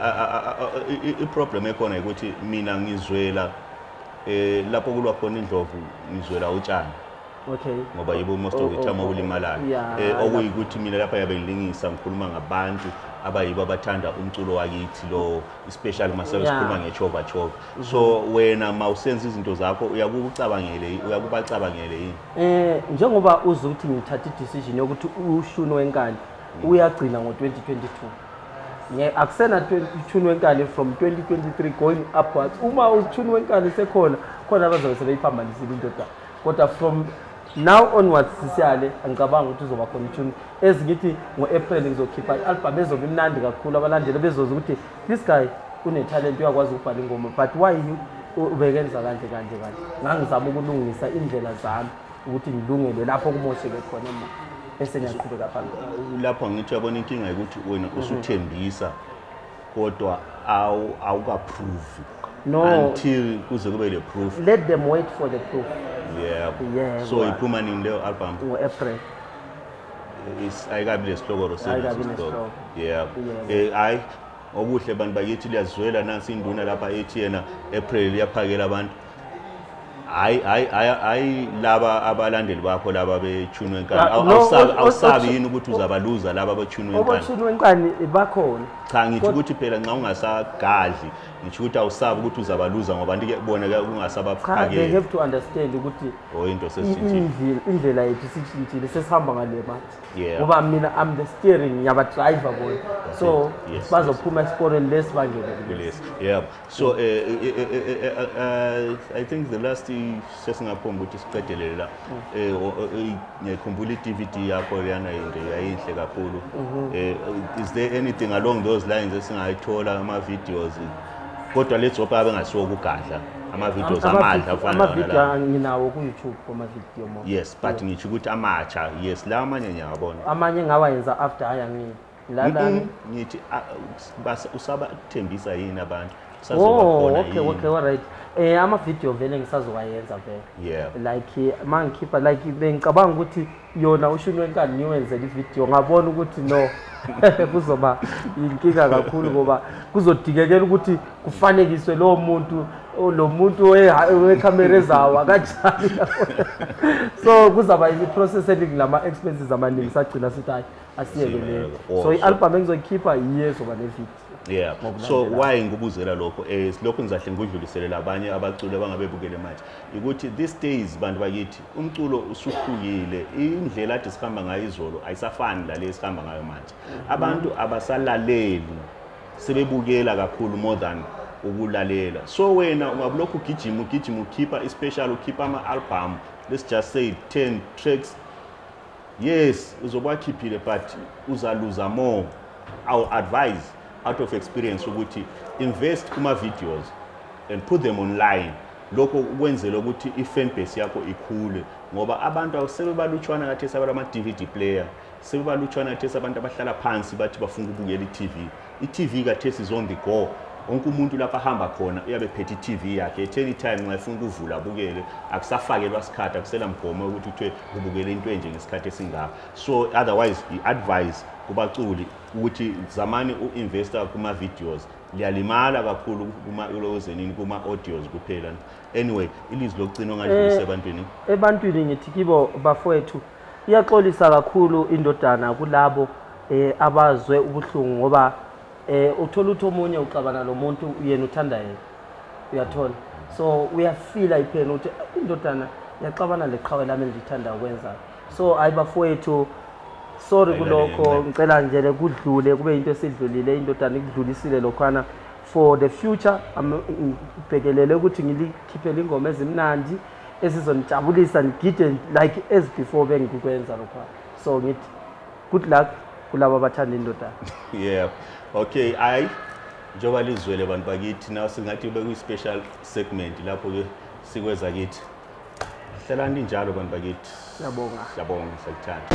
[SPEAKER 1] i-problem ekhona ukuthi mina ngizwela lapho kulwa khona indlovu, ngizwela utshani. Ngoba yibo most of the time okulimalayo. Okuyikuthi mina lapha yabe ngilingisa, ngikhuluma ngabantu abayibo abathanda umculo wakithi lo, especially mase sikhuluma ngechova chova. So wena mawusenza izinto zakho uyakucabangele, uyakubacabangele yini?
[SPEAKER 2] Njengoba uze ukuthi ngithatha i-decision yokuthi ushuni wenkani uyagcina ngo-2022. Akusena uthuni wenkani from 2023 going upwards. Uma uthuni wenkani sekhona khona, abazobe sebeyiphambanisile indoda. Kodwa from now onwards sisiyale, angicabanga ukuthi uzoba khona uthuni. Ezingithi ngo-April ngizokhipha i-album ezobe imnandi kakhulu, abalandeli bezoza ukuthi this guy une-talent, uyakwazi ukubhala ingoma, but why ubekenza kanje kanje kanje. Ngangizama ukulungisa indlela zami ukuthi ngilungele lapho kumosheke khona ma bese ngiyaqhubeka phambili.
[SPEAKER 1] Lapho ngithi uyabona inkinga ukuthi wena usuthembisa kodwa awukaprove.
[SPEAKER 2] No.
[SPEAKER 1] Until kuze kube le proof.
[SPEAKER 2] Let them wait for the proof.
[SPEAKER 1] Yebo.
[SPEAKER 2] Yebo.
[SPEAKER 1] So iphuma nini leyo album?
[SPEAKER 2] Ngo-April.
[SPEAKER 1] Ayikabi lesihloko ro?
[SPEAKER 2] Ayikabi nesihloko.
[SPEAKER 1] Yebo.
[SPEAKER 2] Yebo.
[SPEAKER 1] Hayi, okuhle bantu bakithi, liyazwela nansi induna lapha ethi yena April iyaphakela abantu. Hayi, hayi, hayi, hayi, laba abalandeli bakho laba bechunwe enkani.
[SPEAKER 2] Ah, no,
[SPEAKER 1] Awusabi yini ukuthi uzabaluza laba bechunwe enkani?
[SPEAKER 2] Obochunwe enkani bakhona.
[SPEAKER 1] Cha, ngithi ukuthi phela nxa ungasagadli, ngisho ukuthi awusabi ukuthi uzabaluza ngoba ndike kubona ke
[SPEAKER 2] Cha, they
[SPEAKER 1] ungasabaphakeli.
[SPEAKER 2] have to understand ukuthi
[SPEAKER 1] O into sesitshintshile.
[SPEAKER 2] Indlela yethu isitshintshile, sesihamba ngale manje. Ngoba mina I'm the steering, ngiyabadriver bona, so bazophuma esiporweni lesi bangene kulesi.
[SPEAKER 1] Kulesi, yeah. So I think the last, sesingaphumba ukuthi siqedelele la, ngiyakhumbula i-DVD yakho leyana, into yayinhle kakhulu. Is there anything along those lines esingayithola, ama-videos, kodwa let's hope abe ngasiwo ukugadla, ama-videos amadla afana
[SPEAKER 2] Amavidiyo
[SPEAKER 1] nala?
[SPEAKER 2] Nginawo ku-YouTube amavidiyo mo.
[SPEAKER 1] Yes, but ngitsho ukuthi amatsha, yes, la amanye ngiyawabona.
[SPEAKER 2] Amanye ngawayenza after ayangini lana.
[SPEAKER 1] Ngithi usabathembisa yini abantu? Kusazoba
[SPEAKER 2] Oh,
[SPEAKER 1] khona
[SPEAKER 2] okay.
[SPEAKER 1] yini?
[SPEAKER 2] Okay, alright. Ama-video vele ngisazowayenza vele. Like ma ngikhipha, like bengicabanga ukuthi yona ushuni wenkani ngiwenzele ividiyo, ngabona ukuthi no, kuzoba inkinga kakhulu ngoba kuzodingekela ukuthi kufanekiswe lowo muntu, lo muntu wekhamera ezawa kanjani, so kuzaba i-process eningi lama-expenses amaningi, sagcina sithi hayi, asiyeke leyo.
[SPEAKER 1] Oh,
[SPEAKER 2] So i-album engizoyikhipha yiyo ezoba nevidiyo.
[SPEAKER 1] Yeah, so why ngikubuzela lokho, lokho ngizahle ngikudlulisele labanye abaculi abangabe bukele manje, ukuthi these days, bantu bakithi, umculo usuhlukile. Indlela ade sihamba ngayo izolo ayisafani lale esihamba ngayo manje. Abantu abasalaleli, sebebukela kakhulu more than ukulalela. So wena ungabulokhu ugijima, ugijima, ukhipha i-special, ukhipha ama-album, let's just say 10 tracks, yes, uzobe wakhiphile, but uzaluza more. I will advise out of experience ukuthi invest kuma-videos and put them online. Lokho kwenzela ukuthi i-fan base yakho ikhule, ngoba abantu sebebalutshwana kathesi abalama-DVD player, sebebalutshwana kathesi abantu abahlala phansi bathi bafuna ukubukela i-TV. I-TV kathesi is on the go. Wonke umuntu lapho ahamba khona uyabe phethe i-TV yakhe. At any time nxa efuna ukuvula abukele, akusafakelwa sikhathi, akusela mgomo yokuthi kuthiwe ubukele into enje ngesikhathi esingaka. So otherwise, i-advice kubaculi ukuthi zamani u-investa kuma-videos. Liyalimala kakhulu kulozenini, kuma-audios kuphela. Anyway, ilizwi lokugcina ongadlulisa ebantwini?
[SPEAKER 2] Ebantwini ngithi kibo, bafowethu, iyaxolisa kakhulu indodana kulabo abazwe ubuhlungu, ngoba uthola ukuthi omunye uxabana lo muntu, yena uthanda yena, uyathola, so uyafila ipheni ukuthi indodana iyaxabana leqhawe lami endilithanda ukwenzayo. So hayi bafowethu, sorry
[SPEAKER 1] Ayilalele,
[SPEAKER 2] kulokho.
[SPEAKER 1] nceba.
[SPEAKER 2] Ngicela nje le kudlule, kube into esidlulile, indodana ikudlulisile lokhwana. For the future, ngibhekelele ukuthi ngilikhiphele ingoma ezimnandi ezizonijabulisa, nigide like as before bengikwenza lokhwana. So ngithi good luck kulabo abathanda indodana.
[SPEAKER 1] Yeah, okay. Ayi, njengoba lizwele, bantu bakithi, na singathi bekuyi-special segment lapho-ke sikweza kithi. Hlalani njalo, bantu bakithi.
[SPEAKER 2] Siyabonga.
[SPEAKER 1] Siyabonga, siyakuthanda.